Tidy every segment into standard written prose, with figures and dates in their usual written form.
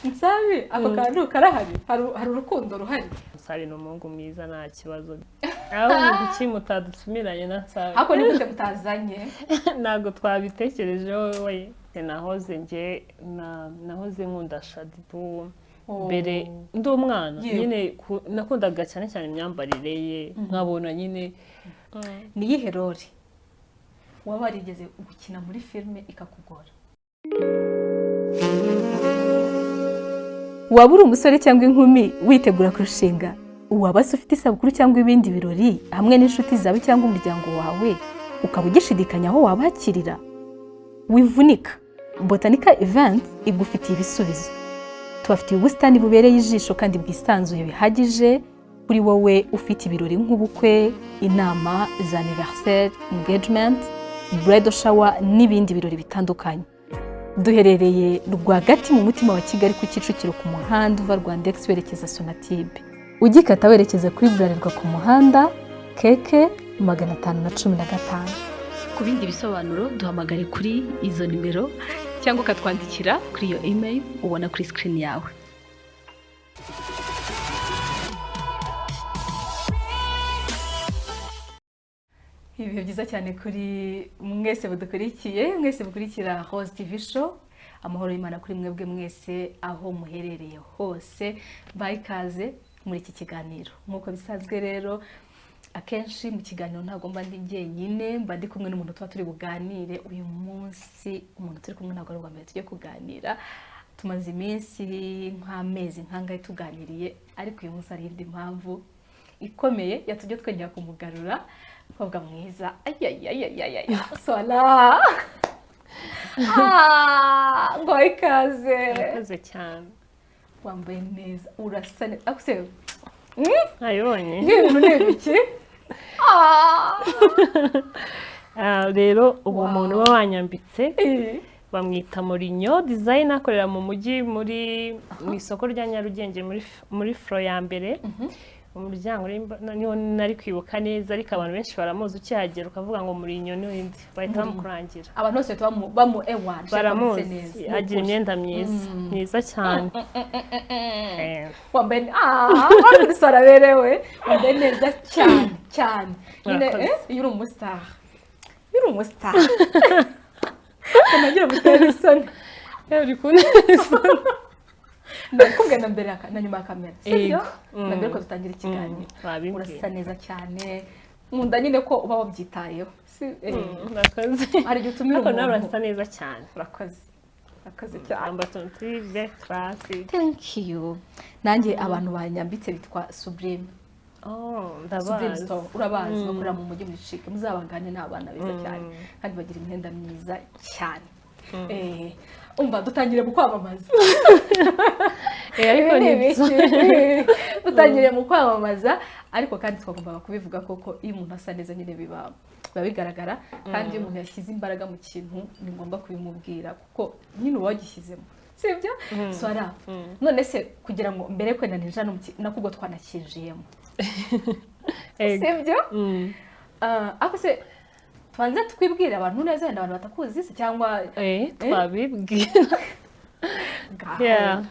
Nsabi ako kantu karahari, hari urukundo ruhari. Nsabi ni umuhungu mwiza, nta kibazo. Aho kuki mutadutumiranye na Nsabi? Ariko ni gute mutazanye? Ntabwo twabitekerejeho. We nahoze nge nahoze nkunda Shaddyboo mbere ndi umwana nyine, nakundaga cyane cyane imyambarire ye, nkabona nyine. Ni iyihe role waba warigeze gukina muri filime ikakugora? Waba uri umusore cyangwa inkumi witegura kurushinga, waba se ufite isabukuru cyangwa ibindi birori hamwe n'inshuti zawe cyangwa umuryango wawe, ukaba ugishidikanya aho wabakirira, wivunika. Botanica Event igufitiye ibisubizo. Tubafitiye ubusitani bubereye ijisho kandi bwisanzuye bihagije kuri wowe ufite ibirori nk'ubukwe, inama za anniversaire, engagement, bridal shower n'ibindi birori bitandukanye. Duherereye rwagati mu mutima wa Kigali ku Kicukiro, ku muhanda uva Rwandex werekeza Sonatube, ugikata werekeza kuri Bralirwa ku muhanda KK 515. Ku bindi bisobanuro duhamagare kuri izo nimero cyangwa ukatwandikira kuri iyo email ubona kuri screen yawe. Ibihe byiza cyane kuri mwese mudukurikiye, mwese mukurikira Rose TV Show. Amahoro y'Imana kuri mwebwe mwese aho muherereye hose. Baha ikaze muri iki kiganiro. Nk'uko bisanzwe rero, akenshi mu kiganiro ntabwo mba ndi jyenyine, mba ndi kumwe n'umuntu tuba turi buganire. Uyu munsi umuntu turi kumwe ntabwo ari ubwa mbere tugiye kuganira, tumaze iminsi nk'amezi nk'angahe tuganiriye, ariko uyu munsi hari indi mpamvu ikomeye yatumye twongera kumugarura. Umukobwa mwiza, ayayayayaya, Swalla, ngo ikaze. Murakoze cyane. Wambaye neza, urasa neza. Ariko se Nayibonye. Nk'ibintu ni ibiki? Rero ubu umuntu uba wanyambitse bamwita Mourinho Design, akorera mu mujyi muri mu isoko rya Nyarugenge muri floor ya mbere, umuryango niwo nari kwibuka neza, ariko abantu benshi baramuzi. Ukihagera ukavuga ngo Mourinho n'undi, bahita bamukurangira. Abantu bose bahita bamu ewa. Baramuzi, agira imyenda myiza myiza cyane. Wambaye araberewe, wambaye neza cyane cyane nyine. Murakoze. Iyo uri umustar, iyo uri umustar nagira gutera isoni. Uri kuntera isoni. Ndakubwira na mbere na nyuma ya kamera, sibyo? Yego. Na mbere ko dutangira ikiganiro. Wabimbwiye. Urasa neza cyane, nkunda nyine ko uba wabyitayeho. Murakoze. Hari igihe utumira Ariko nawe umuntu. urasa neza cyane. Urakoze, urakoze cyane. Wambaye utuntu turi very classy. Thank you. Nanjye abantu banyambitse bitwa Sublime. Oh, Sublime ndabazi. Store, urabazi, bakorera mu mujyi muri Chic. Muzabagane, ni abana beza cyane kandi bagira imyenda myiza cyane. Umva, dutangire mu kwamamaza. Ariko Ibi ni ni byo. ibiki? Dutangiriye mu kwamamaza, ariko kandi twagombaga kubivuga koko. Iyo umuntu asa neza nyine biba bigaragara, kandi iyo umuntu yashyize imbaraga mu kintu ni ngombwa kubimubwira, kuko nyine uba wagishyizemo, sibyo? Swalla, none se kugira ngo mbere kwenda ninjira no mu nakubwo twanakinjiyemo, Ego. sibyo? Ariko se tubanze twibwire abantu neza, wenda abantu batakuzi se, cyangwa? Twabibwira. Ngaho. Yeah.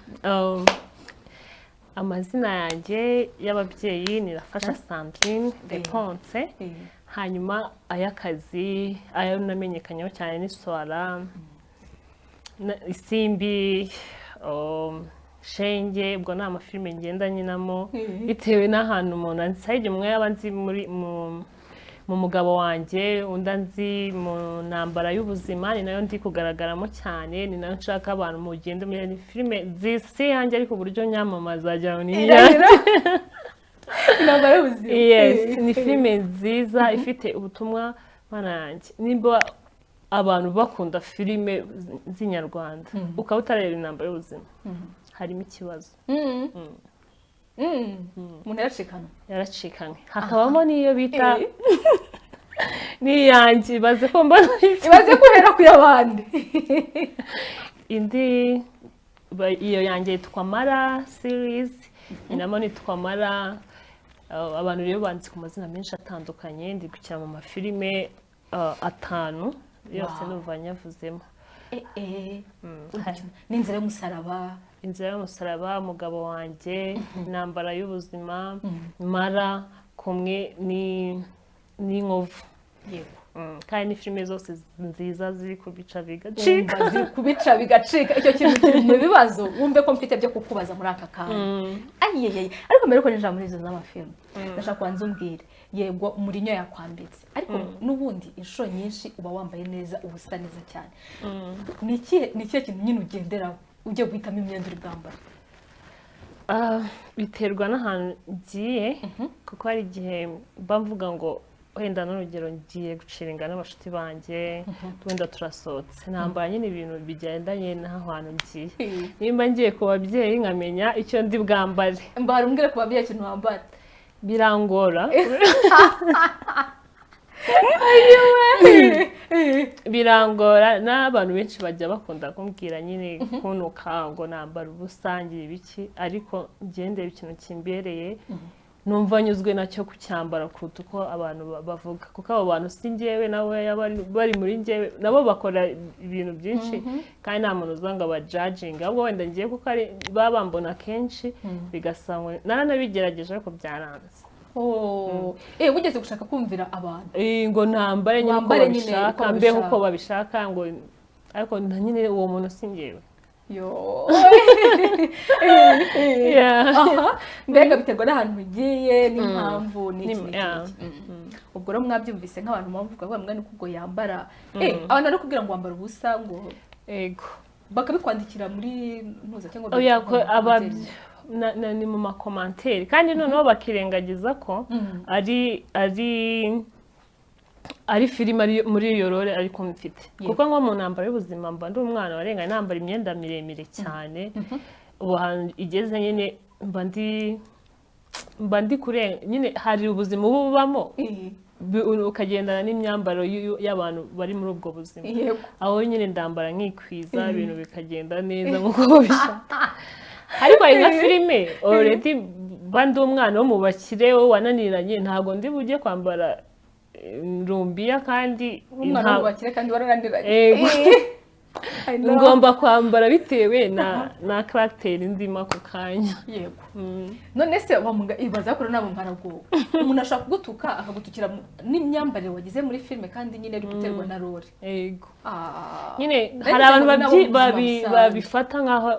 Amazina yanjye y'ababyeyi ni Irafasha Sandrine Reponse. Hanyuma ay'akazi, ayo namenyekanyeho cyane, ni Swalla, Isimbi, Shenge. Ubwo ni amafilime ngenda nyinamo bitewe n'ahantu umuntu anzi. Hari igihe umwe yaba anzi muri mu mugabo wanjye, undi anzi mu ntambara y'ubuzima, ni nayo ndi kugaragaramo cyane, ni nayo nshaka abantu mugende muri. Ni filime nziza, si iyanjye, ariko uburyo nyamamaza wagira ngo ni iyanjye. Intambara y'ubuzima. Yes, ni filime nziza ifite ubutumwa. Mana yanjye, nimba abantu bakunda filime z'inyarwanda ukaba utarareba intambara y'ubuzima, harimo ikibazo. Umuntu yaracikana. Yaracikanywe. Hakabamo n'iyo bita n'iyanjye, ibaze ko mbona Ibaze guhera ku y'abandi. Indi iyo yanjye yitwa Mara series, inamo nitwa Mara. Abantu rero banditse ku mazina menshi atandukanye. Ndi gukina mu mafilime atanu yose. Wow. Numva nyavuzemo. N'inzira y'umusaraba. Inzira y'umusaraba, Umugabo wanjye, Intambara y'ubuzima, Mara kumwe ni n'Inkovu. Kandi ni filime zose nziza ziri kubica bigacika. Wumva ziri kubica bigacika. Icyo kintu kiri mu bibazo wumve ko mfite byo kukubaza muri aka kanya. Ayiyeye, ariko mbere yuko ninjira muri izo z'amafilme, ndashaka kubanza umbwire. Yego, Mourinho yakwambitse, ariko n'ubundi inshuro nyinshi uba wambaye neza, uba usa neza cyane. Ni ikihe kintu nyine ugenderaho ugiye guhitamo imyenda uri bwambare? Ah, biterwa n'ahantu ngiye, kuko hari igihe mba mvuga ngo wenda n'urugero ngiye guchillinga n'abashuti banjye, wenda turasohotse, nambara nyine ibintu bigendanye n'aho hantu ngiye. Nimba ngiye ku babyeyi, nkamenya icyo ndi bwambare. Mbara, umbwire ku babyeyi ikintu wambara. Birangora. Birangora, n'abantu benshi bajya bakunda kumbwira nyine kunuka ngo nambara ubusa, ngira ibiki, ariko ngendera ikintu kimbereye numva nyuzwe nacyo kucyambara kuruta uko abantu bavuga, kuko abo bantu si njyewe, nabo yaba bari muri njyewe, nabo bakora ibintu byinshi kandi nta muntu uza ngo abajudginge. Ahubwo wenda ngiye kuko ari baba bambona kenshi, bigasaba ngo naranabigerageje ariko byaranze. Oh, wigeze gushaka kumvira abantu? Ngo nambare nyine uko Wambare nyine babishaka, uko mbeho babishaka. uko babishaka, ngo ariko nyine uwo muntu si njyewe. Yo. Yeah. Aha, mbega biterwa n'ahantu ugiye n'impamvu n'iki n'iki n'iki. Ubwo rero mwabyumvise nk'abantu bavuga ngo mwana uko ubwo yambara, abantu bari kubwira ngo wambara ubusa, ngo Ego. Bakabikwandikira muri ntuza cyangwa Oya, ko mu aba commentaire? ni mu macommentaire, kandi noneho bakirengagiza ko ari filime, ari muri iyo role ariko mfite, kuko nko mu Ntambara y'ubuzima mba ndi umwana warenganye, nambara imyenda miremire cyane. Ubu ahantu igeze nyine mba ndi kurenga nyine, hari ubuzima uba ubamo ukagendana n'imyambaro y'abantu bari muri ubwo buzima. Aho nyine ndambara nkikwiza, ibintu bikagenda neza nk'uko babishaka. Ariko hari nka filime already mba ndi umwana wo mu bakire wananiranye, ntabwo ndi bujye kwambara rumbiya kandi Umwana w'ubakire kandi warananiranye. Yego. I know. Ngomba kwambara bitewe na caractère ndimo ako kanya. None se wamuga ibaza ko nabo mbaragowe, umuntu ashobora kugutuka akagutukira n'imyambarire wagize muri filime, kandi nyine ari guterwa na role? Yego. Ah. Nyine Nari hari abantu nzi ngo nabo mu buzima busanzwe. babifata nk'aho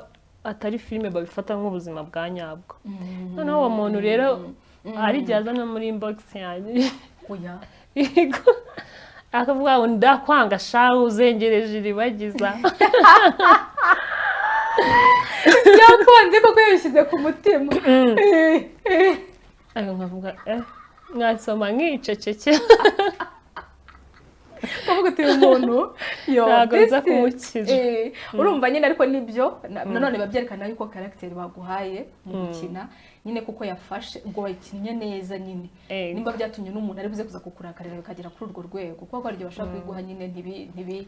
atari filime, babifata nk'ubuzima bwa nyabwo. Noneho uwo muntu rero hari igihe aza no muri inbox yanjye. Oya. Yego. Akavuga ngo ndakwanga shahu, uzengereje iribagiza. Byakunze koko, yabishyize ku mutima. Ariko nkavuga mwasoma nkicecekera. Kuvuga uti uyu muntu yo Ntabwo nza disi. kumukiza. Urumva nyine, ariko nibyo nanone biba byerekana yuko caractère baguhaye mu gukina nyine kuko yafashe, ubwo wayikinnye neza nyine. Nimba byatumye n'umuntu ari buze kuza kukurakarira bikagera kuri urwo rwego, kuko hari igihe bashobora kubiguha nyine ntibi ntibi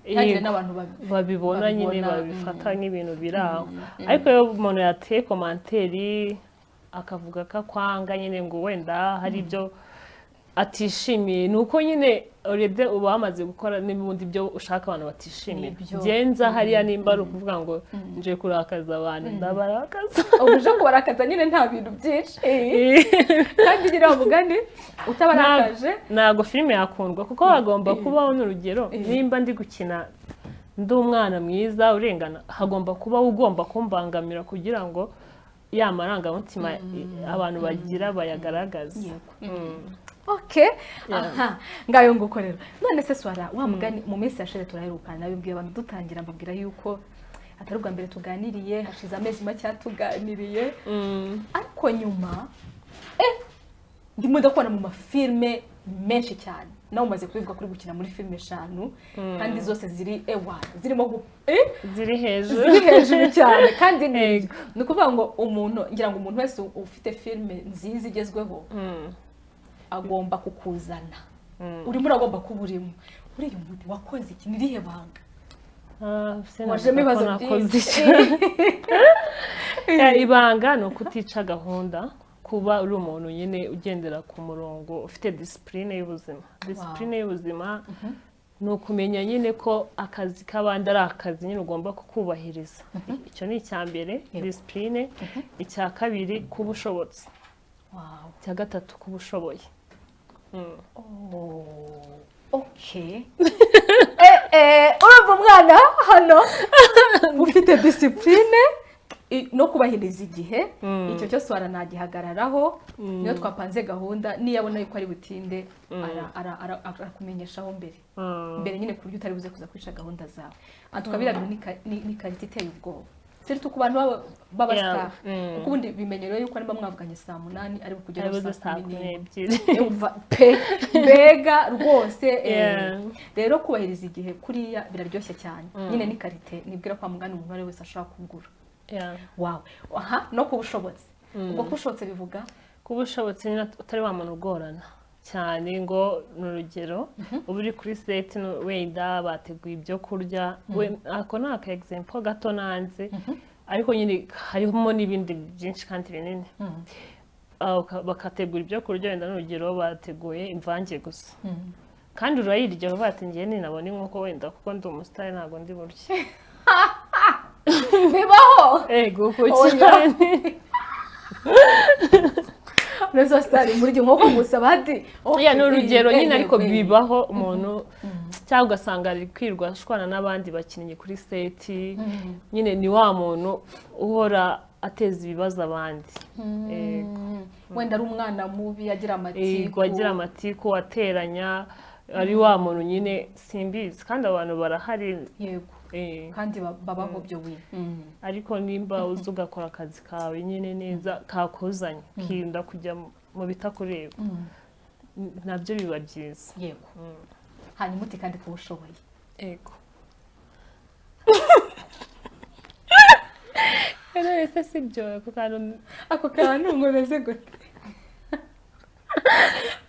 ntihagire n'abantu babibona nyine, babibona, babifata nk'ibintu biri aho. Ariko iyo umuntu yateye commentaire akavuga ko akwanga nyine, ngo wenda hari ibyo atishimiye, ni uko nyine already uba wamaze gukora n'ubundi byo ushaka abantu batishimira. Nibyo. Genza hariya, nimba ari ukuvuga ngo nje kurakaza abantu, ndabarakaza. Ubu uje kubarakaza nyine, nta bintu byinshi. Kandi nyine wa mugani utabarakaje Ntabwo filime yakundwa, kuko hagomba kubaho n'urugero. Nimba ndi gukina ndi umwana mwiza urengana, hagomba kubaho ugomba kumbangamira kugira ngo ya marangamutima abantu bagira bayagaragaze. Okay, aha ngayo nguko rero. None se Swara, wa mugani mu minsi yashize turaherukana, nabibwiye abantu dutangira, mbabwira yuko atari ubwa mbere tuganiriye, hashize amezi make tuganiriye, ariko nyuma ndimo ndakubona mu mafilme menshi cyane. Nawe umaze kubivuga kuri gukina muri filime eshanu, kandi zose ziri ewa zirimo Ziri hejuru. Ziri hejuru cyane, kandi ni Yego. ni ukuvuga ngo umuntu, ngira ngo umuntu wese ufite filime nziza igezweho agomba kukuzana, urimo uragomba kuba urimo. Uriya muntu wakoze iki? Ni irihe banga? Ah, Wajemo sinavuga ko ibibazo nakoze byinshi. iki. Yeah, ibanga ni ukutica gahunda, kuba uri umuntu nyine ugendera ku murongo, ufite discipline y'ubuzima, discipline y'ubuzima. Ni ukumenya nyine ko akazi k'abandi ari akazi nyine, ugomba kukubahiriza. Icyo ni icya mbere, discipline. Icya kabiri, kuba ushobotse. Icya gatatu, kuba ushoboye. Oh, okay. Urumva umwana hano ufite discipline no kubahiriza igihe, icyo cyose waranagihagararaho. Niyo twapanze gahunda, niyo abona yuko ari butinde, arakumenyeshaho mbere mbere nyine, ku buryo utari buze kuza kwica gahunda zawe. Antuka biriya bintu ni qualité iteye ubwoba, surtout ku bantu b'abastar, kuko ubundi bimenyerewe yuko niba mwavuganye saa 8, ari bukugeraho ari buze saa saa kumi kumi n'imwe n'ebyiri. Umva pe, mbega rwose. Rero kubahiriza igihe kuriya biraryoshye cyane nyine, ni qualité nibwira kwa mugani umuntu uwo ari we wese ashobora kugura. Wawe aha no kuba ushobotse, ubwo kuba ushobotse bivuga? Kuba ushobotse nyine utari wa muntu ugorana cyane, ngo ni urugero, uba uri kuri set, wenda bateguye ibyo kurya. Ako ni aka example gato nanze, ariko nyine harimo n'ibindi byinshi kandi binini. Bakategura ibyo kurya, wenda n'urugero bateguye imvange gusa, kandi urayirya, bavuga ati: "Ngiye ninabona inkoko wenda, kuko ndi umusitari, ntabwo ndi burye." Bibaho? Ego ko. Oya. Cyane. Neza, sitari muri inkoko gusa badi. Yeah, ni urugero nyine, ariko bibaho umuntu, cyangwa ugasanga ari kwirwa ashwana n'abandi bakinnyi kuri set nyine, ni wa muntu uhora ateza ibibazo abandi. Yego. Wenda ari umwana mubi, agira amatiku. Yego, agira amatiku, ateranya, ari wa muntu nyine, simbizi, kandi abantu barahari. Kandi babaho byo we. Ariko nimba uzi ugakora akazi kawe nyine neza kakuzanye, ukirinda kujya mu bitakureba, nabyo biba byiza. Yego, hanyuma uti kandi kuba ushoboye. Ego. Rero ese si byo ako kantu? Ako kantu ngo bimeze gute?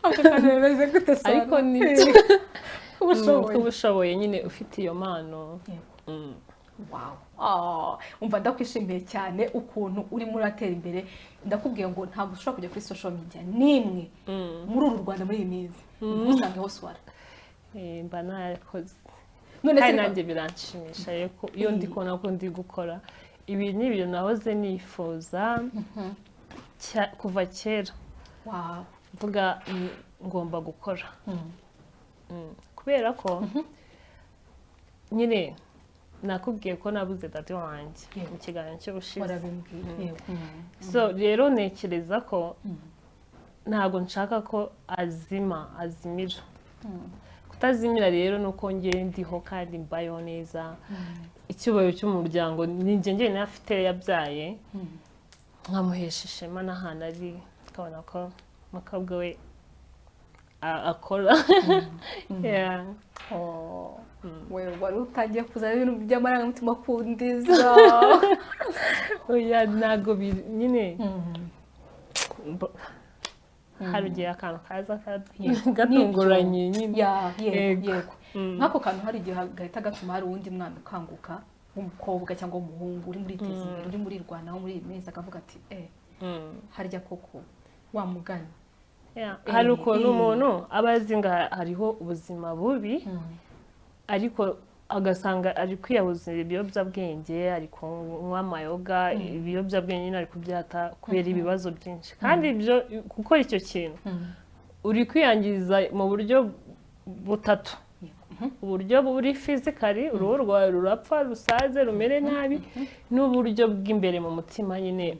Ako kantu bimeze gute, Sara? Ariko ni Kuba ushoboye. Kuba ushoboye nyine, ufite iyo mpano. Wow. Ah, umva, ndakwishimiye cyane ukuntu urimo uratera imbere. Ndakubwiye ngo ntabwo ushobora kujya kuri social media n'imwe muri uru Rwanda muri iyi minsi ntusangeho Swara. Mba narakoze. None se Kandi nanjye biranshimisha rero ko iyo ndi kubona ko ndi gukora ibi, ni ibintu nahoze nifuza kuva kera, mvuga ngomba gukora. Kubera ko nyine nakubwiye ko nabuze daddy wanjye mu kiganiro cy'ubushize. Warabimbwiye, yego. So rero ntekereza ko ntabwo nshaka ko azima, azimira. Kutazimira rero ni uko ngewe ndiho kandi mbayeho neza. Icyubahiro cy'umuryango ni njye njyenyine afite yabyaye, nkamuhesha ishema n'ahantu ari akabona ko umukobwa we akora. Yeah. Oh, we wari utangiye kuzana ibintu by'amarangamutima kundiza. Oya, ntabwo nyine hari igihe akantu kaza gatunguranye nyine. Ya, yego. Yego. Yego, nk'ako kantu hari igihe gahita gatuma hari uwundi mwana ukanguka w'umukobwa cyangwa w'umuhungu uri muriteza imbere, uri murirwanaho muri iyi minsi, akavuga ati: "Eh, harya koko wa mugani." Yeah, hari ukuntu umuntu aba azi ngo hariho ubuzima bubi, ariko agasanga ari kwiyahuza ibiyobyabwenge, ari kunywa amayoga, ibiyobyabwenge nyine ari kubyata kubera ibibazo byinshi. Kandi ibyo gukora icyo kintu, uri kwiyangiza mu buryo butatu: uburyo buri physical, uruhu rwawe rurapfa, rusaze, rumere nabi, n'uburyo bw'imbere mu mutima nyine,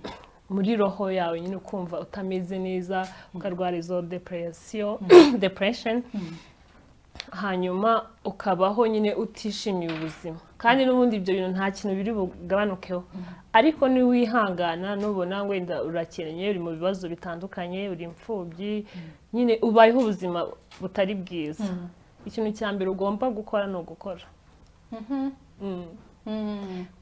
muri roho yawe nyine, ukumva utameze neza, ukarwara izo depression, hanyuma ukabaho nyine utishimiye ubuzima. Kandi n'ubundi ibyo bintu nta kintu biri bugabanukeho. Ariko niwihangana, nubona wenda urakennye, uri mu bibazo bitandukanye, uri imfubyi nyine, ubayeho ubuzima butari bwiza, ikintu cya mbere ugomba gukora ni ugukora.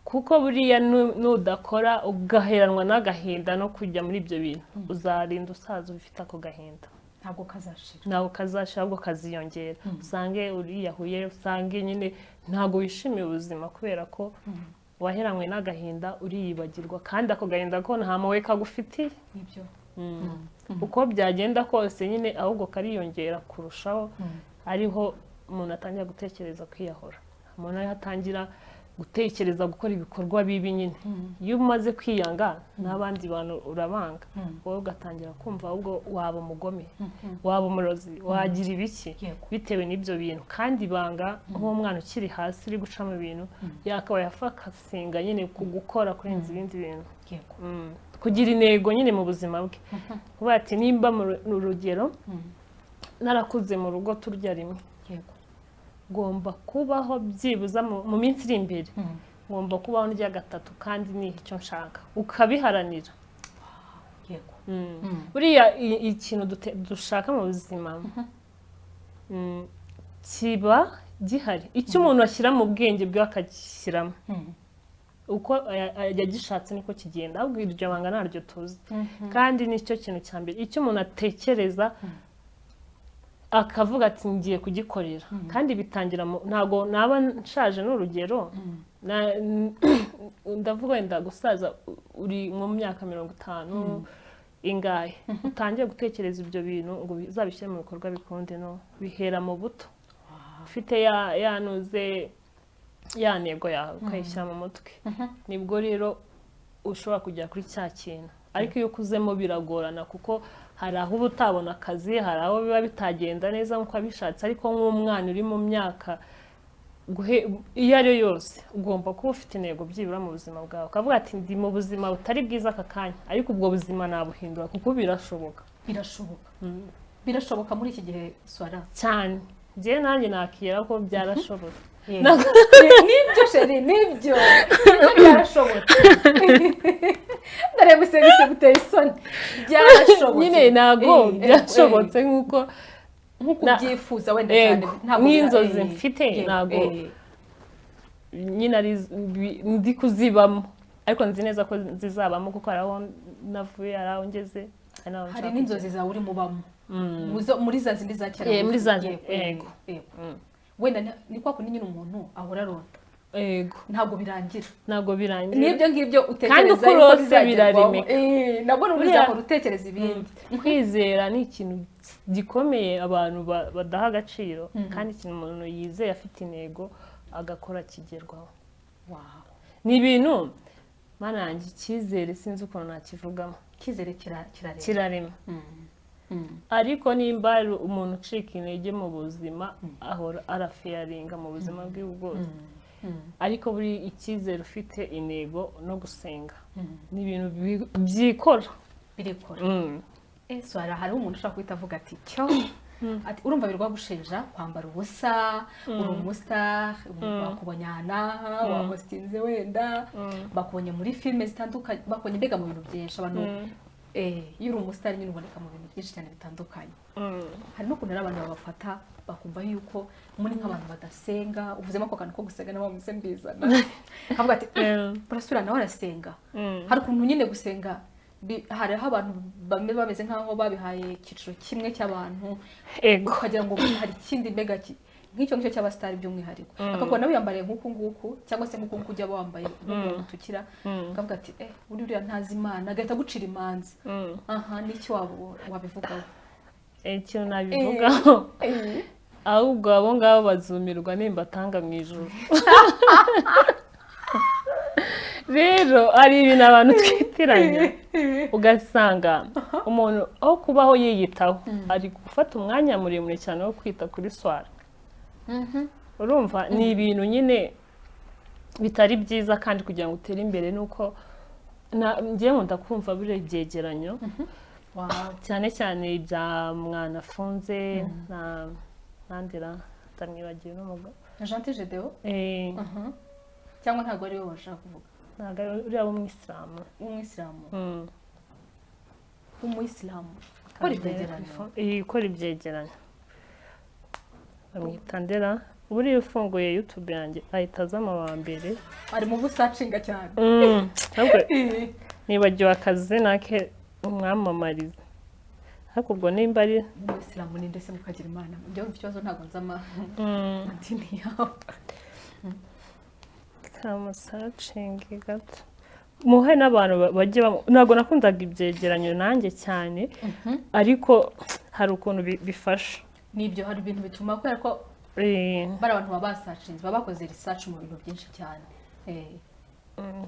Kuko buriya nudakora, ugaheranwa n'agahinda no kujya muri ibyo bintu, uzarinda usaza ufite ako gahinda. Ntabwo kazashira. Ntabwo kazashira, ahubwo kaziyongera, usange uriyahuye, usange nyine ntabwo wishimiye ubuzima kubera ko waheranywe n'agahinda, uriyibagirwa. Kandi ako gahinda ko nta mpuhwe kagufitiye. Nibyo. Uko byagenda kose nyine, ahubwo kariyongera kurushaho, ariho. umuntu atangira gutekereza kwiyahura, umuntu ariho atangira gutekereza gukora ibikorwa bibi nyine. Iyo umaze kwiyanga n'abandi bantu urabanga, wowe ugatangira kumva ahubwo waba umugome, waba umurozi, wagira ibiki, bitewe n'ibyo bintu. Kandi ibanga nk'umwana ukiri hasi uri guca mu bintu yakabaye afocusinga nyine ku gukora kurenza ibindi bintu. Kugira intego nyine mu buzima bwe, kuvuga ati nimba mu rugero narakuze mu rugo turya rimwe, ngomba kubaho byibuza mu minsi iri imbere ngomba kubaho ndya gatatu, kandi ni icyo nshaka, ukabiharanira. Buriya ikintu dushaka mu buzima kiba gihari, icyo umuntu ashyira mu bwenge bwe akagishyiramo uko yagishatse niko kigenda. Ahubwo iryo banga ntaryo tuzi, kandi nicyo kintu cya mbere, icyo umuntu atekereza akavuga ati ngiye kugikorera, kandi bitangira ntabwo naba nshaje. Ni urugero, ndavuga wenda gusaza uri mu myaka 50 ingahe, utangiye gutekereza ibyo bintu ngo uzabishyire mu bikorwa bikunde, no bihera mu buto ufite yanuze ya ntego yawe ukayishyira mu mutwe, nibwo rero ushobora kugera kuri cya kintu. Ariko iyo ukuzemo biragorana, kuko hari aho uba utabona akazi, hari aho biba bitagenda neza nk'uko wabishatse. Ariko nk'umwana uri mu myaka iyo ari yo yose, ugomba kuba ufite intego byibura mu buzima bwawe, ukavuga ati ndi mu buzima butari bwiza aka kanya, ariko ubwo buzima nabuhindura kuko birashoboka. Birashoboka, birashoboka muri iki gihe, Swara. Cyane, njyewe nanjye nakira ko byarashobotse. Nibyo chérie, nibyo nibyo, byarashobotse. Ndareba usanga guteye isoni, byarashobotse. Nyine ntabwo byashobotse nk'uko nk'uko ubyifuza wenda cyane. Ntabwo nk'inzozi mfite, ntabwo nyine ari ndi kuzibamo, ariko nzi neza ko zizabamo, kuko hari aho navuye, hari aho ngeze, hari n'aho hari nshaka n'inzozi kugera. Zawe urimo ubamo muri za zindi za kera. Muri za Yego, yego. Yego. Wenda ni kwa kundi nyine umuntu ahora arota. Ntabwo birangira. Ntabwo birangira. N'ibyo ngibyo utekereza Kandi uko yuko urose bizagerwaho. biraremeka. Nabwo ni uzahora utekereza ibindi. Kwizera ni ikintu gikomeye abantu badaha agaciro, kandi ikintu umuntu yizeye afite intego agakora kigerwaho. Ni ibintu, Mana yanjye, icyizere sinzi ukuntu nakivugamo. Icyizere kirarema. Kirarema. Ariko nimba hari umuntu ucika intege mu buzima, ahora arafailinga mu buzima bwe bwose. Ariko buri icyizere ufite intego no gusenga ni ibintu byikora. Birikora. Swara, hariho umuntu ushobora guhita avuga ati cyo, ati urumva birwa gushinja kwambara ubusa, uri umustar, bakubonye aha n'aha, wahostinze wenda, bakubonye muri filime zitandukanye, bakubonye mbega mu bintu byinshi. Abantu iyo uri umustar nyine uboneka mu bintu byinshi cyane bitandukanye. Hari n'ukuntu rero abantu babafata bakumva yuko muri nk'abantu badasenga. Uvuzemo ako kantu ko gusenga nawe wamuze mbizana, akavuga ati burasubira nawe arasenga. Hari ukuntu nyine gusenga hariho abantu bamwe bameze nk'aho babihaye icyiciro kimwe cy'abantu, ukagira ngo hari ikindi mbega nk'icyo ngicyo cy'abasitari by'umwihariko, akakubona wiyambariye nk'uku nguku cyangwa se nk'uku nguku ujya wambaye nk'umuntu utukira, akavuga ati uriya ntazi Imana, agahita agucira imanza. Aha n'icyo wabivugaho? Ikintu nabivugaho, ahubwo abo ngabo bazumirwa nimbatanga mu ijuru. Rero hari ibintu abantu twitiranya, ugasanga umuntu aho kubaho yiyitaho ari gufata umwanya muremure cyane wo kwita kuri Swara. Urumva ni ibintu nyine bitari byiza, kandi kugira ngo utere imbere ni uko njyewe nkunda kumva buriya ibyegeranyo, cyane cyane ibya Mwanafunze na nandera, ndamwibagiwe n'umugabo. Gentil Gedeo. Cyangwa ntabwo ari we washaka kuvuga? Ntabwo ari uriya w'umwisilamu. W'umwisilamu? W'umuyisilamu ukora ibyegeranyo? Ikora ibyegeranyo bamwita Ndera. Buriya ufunguye YouTube yanjye ahita aza mu wa mbere. Ari mu busacinga cyane. Ahubwo nibagiwe akazina ke umwamamariza, ariko ubwo nimba ari Umuyisilamu ni ndetse mukagira Imana, njyewe mfite ikibazo, ntabwo nzi amadini yabo. Kamusearchinge gato muhe n'abantu bajye ntabwo nakundaga ibyegeranyo nanjye cyane, ariko hari ukuntu bifasha. Nibyo, hari ibintu bituma kubera ko Bari abantu baba basearchinze, baba bakoze research mu bintu byinshi cyane.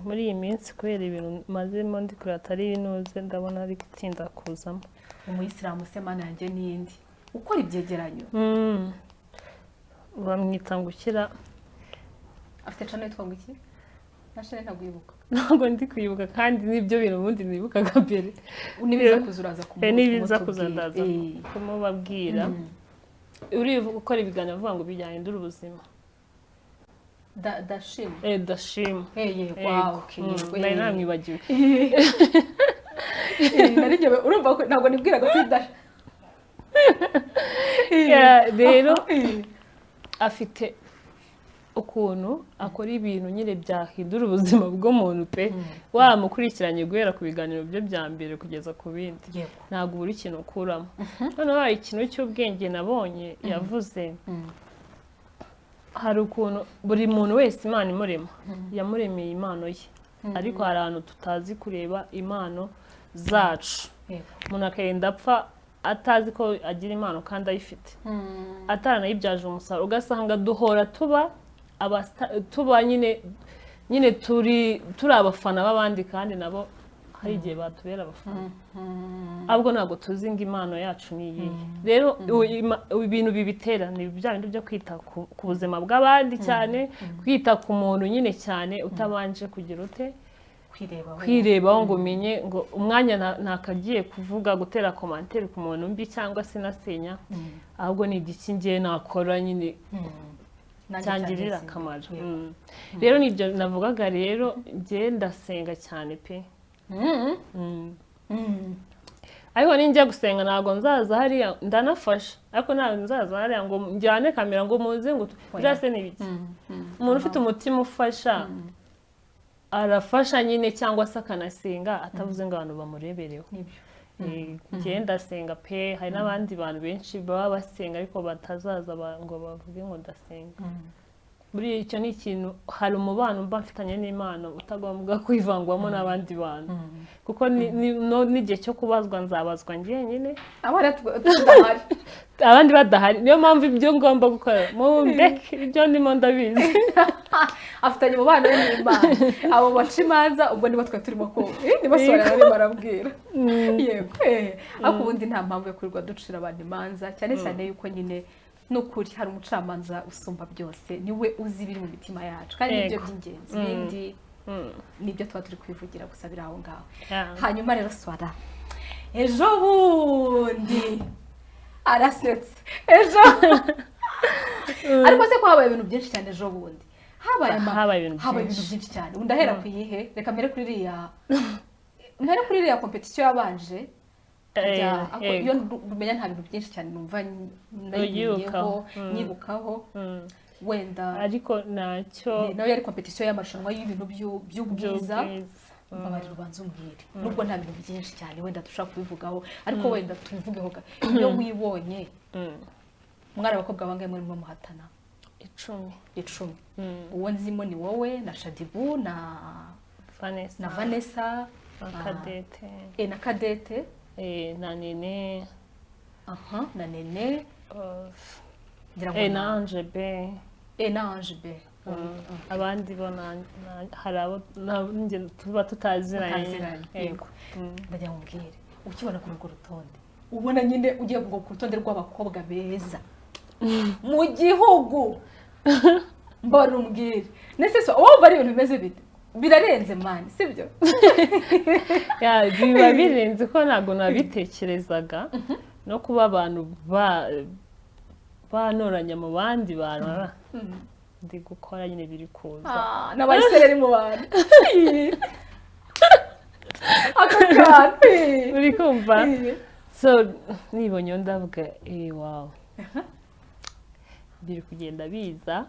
Muri iyi minsi kubera ibintu mazemo ndi kureba atari inoze, ndabona ari gutinda kuzamo. Umuyisilamu se, Mana yanjye, n'iyindi ukora ibyegeranyo? Bamwita ngo ukira. Afite channel yitwa ngo iki? Na channel ntabwo yibuka? Ntabwo ndi kwibuka, kandi nibyo bintu ubundi nibukaga mbere. Nibiza kuza uraza Nibiza kuza kumutubwira. ndaza kumubabwira. Uri gukora ibiganiro avuga ngo byahindura ubuzima. Dashim. Dashim. Yego. Yego. Wow, okay, yego. Nari namwibagiwe. Nari njyewe urumva ko ntabwo nibwiraga ko dash. Yeah, rero afite ukuntu akora ibintu nyine byahindura ubuzima bw'umuntu pe. Wamukurikiranye guhera ku biganiro bye bya mbere kugeza ku bindi, ntabwo ubura ikintu ukuramo. Noneho hari ikintu cy'ubwenge nabonye yavuze. Hari ukuntu buri muntu wese Imana imurema, yamuremeye impano ye, ariko hari ahantu tutazi kureba impano zacu. Umuntu akagenda apfa atazi ko agira impano kandi ayifite, ataranayibyaje umusaruro. Ugasanga duhora tuba tuba nyine turi abafana b'abandi, kandi nabo hari igihe batubera abafana, ahubwo ntabwo tuzi ngo impano yacu ni iyihe. Rero ibintu bibitera ni bya bindi byo kwita ku buzima bw'abandi cyane, kwita ku muntu nyine cyane, utabanje kugira ute? Kwireba. Kwirebaho, ngo umenye ngo umwanya ntakagiye kuvuga, gutera commentaire ku muntu mbi cyangwa se nasenya, ahubwo ni igiki ngiye nakora nyine Nanjye cyangirira cyangeze. akamaro. Rero nibyo navugaga. Rero njye ndasenga cyane pe. Ariko ninjya gusenga ntabwo nzaza hariya. Ndanafasha, ariko ntabwo nzaza hariya ngo njyane kamera ngo muze ngo biriya se ni ibiki? Umuntu ufite umutima ufasha arafasha nyine, cyangwa se akanasenga atavuze ngo abantu bamurebereho. Nibyo. Njye ndasenga pe. Hari n'abandi bantu benshi baba basenga ariko batazaza ngo bavuge ngo ndasenga. Buriya icyo ni ikintu, hari umubano mba mfitanye n'Imana utagomba kwivangwamo n'abandi bantu, kuko n'igihe cyo kubazwa nzabazwa njyenyine. Abana tudahari. Abandi badahari. Niyo mpamvu ibyo ngomba gukora mundeke, ibyo ndimo ndabizi. Afitanye umubano we n'Imana. Abo baca imanza ubwo nibo twe turimo ko nibo sora barimo barabwira. Yego, ariko ubundi nta mpamvu yo kwirirwa ducira abantu imanza, cyane cyane yuko nyine n'ukuri hari umucamanza usumba byose, niwe uzi ibiri mu mitima yacu, kandi nibyo by'ingenzi. Ibindi nibyo tuba turi kwivugira gusa, biri aho ngaho. Hanyuma rero Swara, ejo bundi arasetse ejo, ariko se ko habaye ibintu byinshi cyane ejo bundi? Habaye Habaye ibintu habaye byinshi. ibintu byinshi cyane. Ubu ndahera ku yihe? Reka mpere kuri iriya compétition yabanje. Iyo rumenya nta bintu byinshi cyane numva nayimenyeho. Uyibukaho. Nyibukaho wenda. Ariko ntacyo. Nayo yari compétition y'amarushanwa y'ibintu by'ubwiza. By'ubwiza. Mbabarira ubanza umbwire, nubwo nta bintu byinshi cyane wenda dushobora kubivugaho, ariko wenda tubivugeho iyo wibonye, mwari abakobwa bangahe murimo muhatana? 10. 10. Uwo nzimo ni wowe na Shadibu na Vanessa. Na Vanessa. Na Kadete. Na Kadete. Na Nene. Aha, na Nene. Ngira ngo na Ange B. Na Ange B. Abandi bo hari abo njye tuba tutaziranye. Mutaziranye. Yego. Yego. Ndagira ngo umbwire, ukibona kuri urwo rutonde, ubona nyine ugiye ngo ku rutonde rw'abakobwa beza mu gihugu, mbona umbwire nese so wumva ari ibintu bimeze bite? Birarenze man, sibyo? Yeah, biba birenze ko ntabwo nabitekerezaga, no kuba abantu banoranya mu bandi bantu ndi gukora nyine biri kuza. Ah, n'abayisereri mu bantu, ako kantu. Uri kumva? So nibonye ndavuga wow, biri kugenda biza.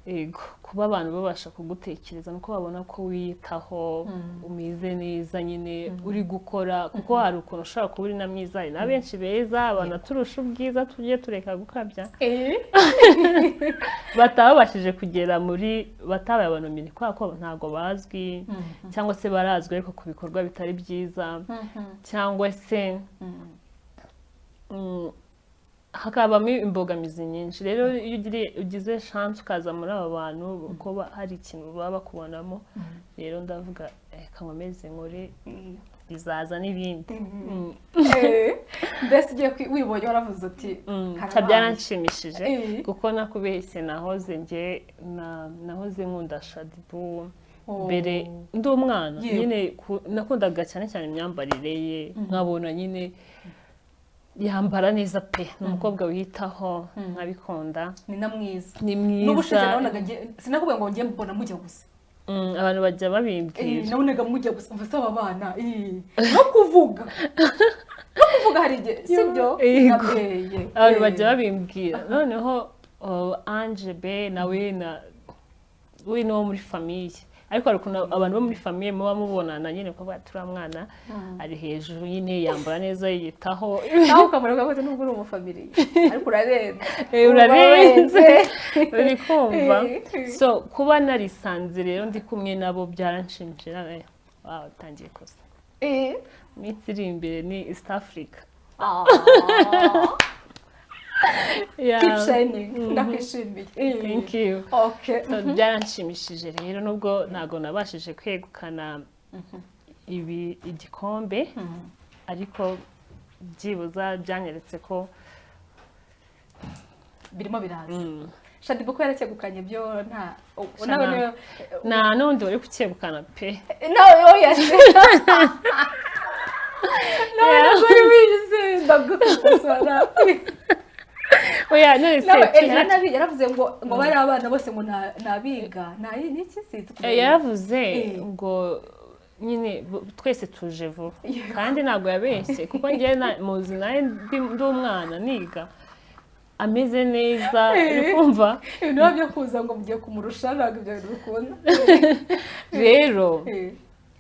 Ego, kuba abantu babasha kugutekereza nuko babona ko wiyitaho, umeze neza nyine, uri gukora, kuko hari ukuntu ushobora kuba uri na mwiza, hari na benshi beza banaturusha ubwiza, tujye tureka gukabya, batabashije kugera muri, batabaye abanomini kubera ko ntabwo bazwi, cyangwa se barazwi ariko ku bikorwa bitari byiza, cyangwa se Hakabamo imbogamizi nyinshi. Rero iyo ugize chance ukaza muri aba bantu, ko hari ikintu baba bakubonamo, rero ndavuga reka nkomeze nkore, bizaza n'ibindi. Mbese ugiye wibonye waravuze uti Ca byaranshimishije, kuko nakubeshye nahoze njye nahoze nkunda Shaddyboo mbere ndi umwana. Nyine nakundaga cyane cyane imyambarire ye, nkabona nyine yambara neza pe, ni umukobwa wiyitaho, nkabikunda. Ni na mwiza. Ni mwiza. N'ubushize nabonaga sinakubwiye ngo ngiye mbona mujya gusa. Abantu bajya babimbwira. Nabonaga mujya gusa, umva aba bana no kuvuga hari igihe sibyo. Yego. Nabweye. Abantu bajya babimbwira. Noneho Ange be nawe na we ni uwo muri famille, ariko hari ukuntu abantu bo muri famille muba mubonana nyine kuvuga turiya mwana ari hejuru nyine, yambara neza, yiyitaho. Nawe ukamureba ukavuga nubwo uri umufamiliye ariko urarenze. Urarenze, uri kumva? So kuba narisanze rero ndi kumwe nabo byaranshimishije. Wow, utangiye kosa. Iminsi iri imbere ni East Africa. Yeah. Keep shining, ndakwishimiye. Thank you. So, byaranshimishije rero nubwo ntabwo nabashije kwegukana ibi igikombe, ariko byibuza byanyeretse ko Birimo biraza. Shaddyboo ko yaracyegukanye byo nta Sha nawe nta n'undi wari kucyegukana pe. Nawe oya se, nawe ntabwo wari wize, ndagukosora. Oya, none se Nawe yaravuze ngo bari abana bose ngo nabiga niki sinzi. Yaravuze ngo nyine twese tuje vuba, kandi ntabwo yabeshye, kuko njyewe muzi nawe ndi umwana niga ameze neza, uri kumva? Ibintu biba byo kuza ngo mugiye kumurusha, ntabwo ibyo bintu bikunda. Rero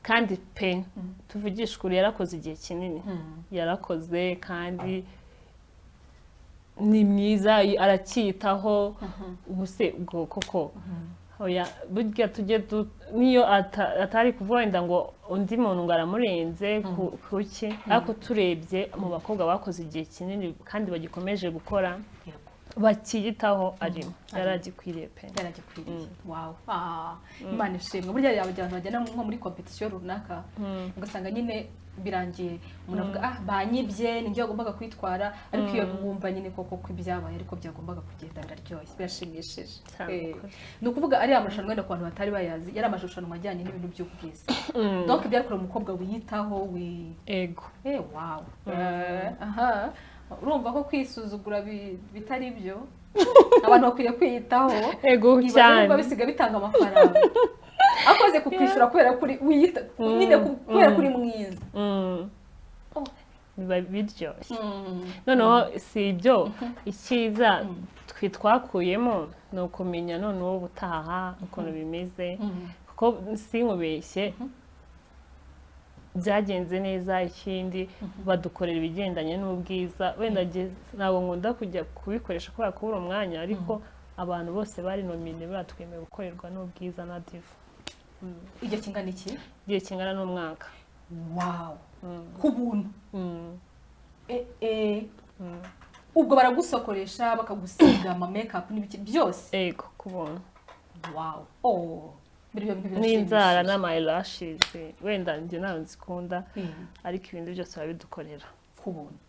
kandi pe, tuvugishe ukuri, yarakoze igihe kinini, yarakoze kandi ni mwiza, aracyitaho. Ubu se ubwo koko oya, burya tujye niyo atari kuvuga wenda ngo undi muntu ngo aramurenze kuki, ariko turebye mu bakobwa bakoze igihe kinini kandi bagikomeje gukora, bakiyitaho, arimo, yaragikwiriye pe. Yaragikwiriye, wow. Imana ishimwe. Burya yaba abantu bagenda nko muri competition runaka, ugasanga nyine birangiye umuntu avuga: "Ah, banyibye, ni njye wagombaga kwitwara." Ariko iyo wumva nyine koko ko ibyabaye ariko byagombaga kugenda, biraryoshye, birashimishije. Cyane. Ukuri. Ni ukuvuga ariya marushanwa, wenda ku bantu batari bayazi, yari amarushanwa ajyanye n'ibintu by'ubwiza, donc byakorewe umukobwa wiyitaho wi Ego. Wow. Aha urumva ko kwisuzugura bitari byo, abantu bakwiye kwiyitaho. Ego. Ibaze Cyane. Nubwo bisiga bitanga amafaranga akoze kukwishyura kubera kuri wiyita nyine kubera kuri mwiza. Biba biryoshye. Noneho si ibyo, icyiza twe twakuyemo ni ukumenya noneho ubutaha ukuntu bimeze, kuko sinkubeshye byagenze neza. Ikindi badukorera ibigendanye n'ubwiza. Wenda njye ntabwo nkunda kujya kubikoresha kubera kubura umwanya, ariko abantu bose bari nominé batwemewe gukorerwa n'ubwiza na Diva. Igihe kingana iki? Igihe kingana n'umwaka. Wow, ku buntu? Mm. Ubwo baragusokoresha, bakagusiga ama makeup n'ibiki byose? Ego, ku buntu. Wow, oh, mbere ibyo bintu N'inzara birashimishije. N'ama eyelashes, wenda njye ntabwo nzikunda, ariko ibindi byose barabidukorera. Ku buntu?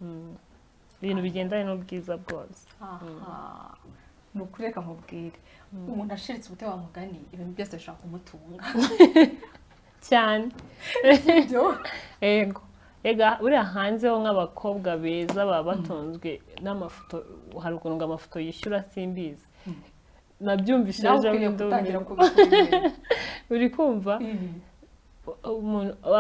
Ibintu bigendanye n'ubwiza bwose. Aha ni ukuri, reka nkubwire, umuntu ashiritse ubute wa mugani, ibintu byose bishobora kumutunga. Cyane. Sibyo? Ego, ega buriya hanze ho nk'abakobwa beza baba batunzwe n'amafoto. Hari ukuntu ngo amafoto yishyura, simbizi, nabyumvise Nawe ejo ukwiriye bundi. Gutangira kubikora. Uri kumva?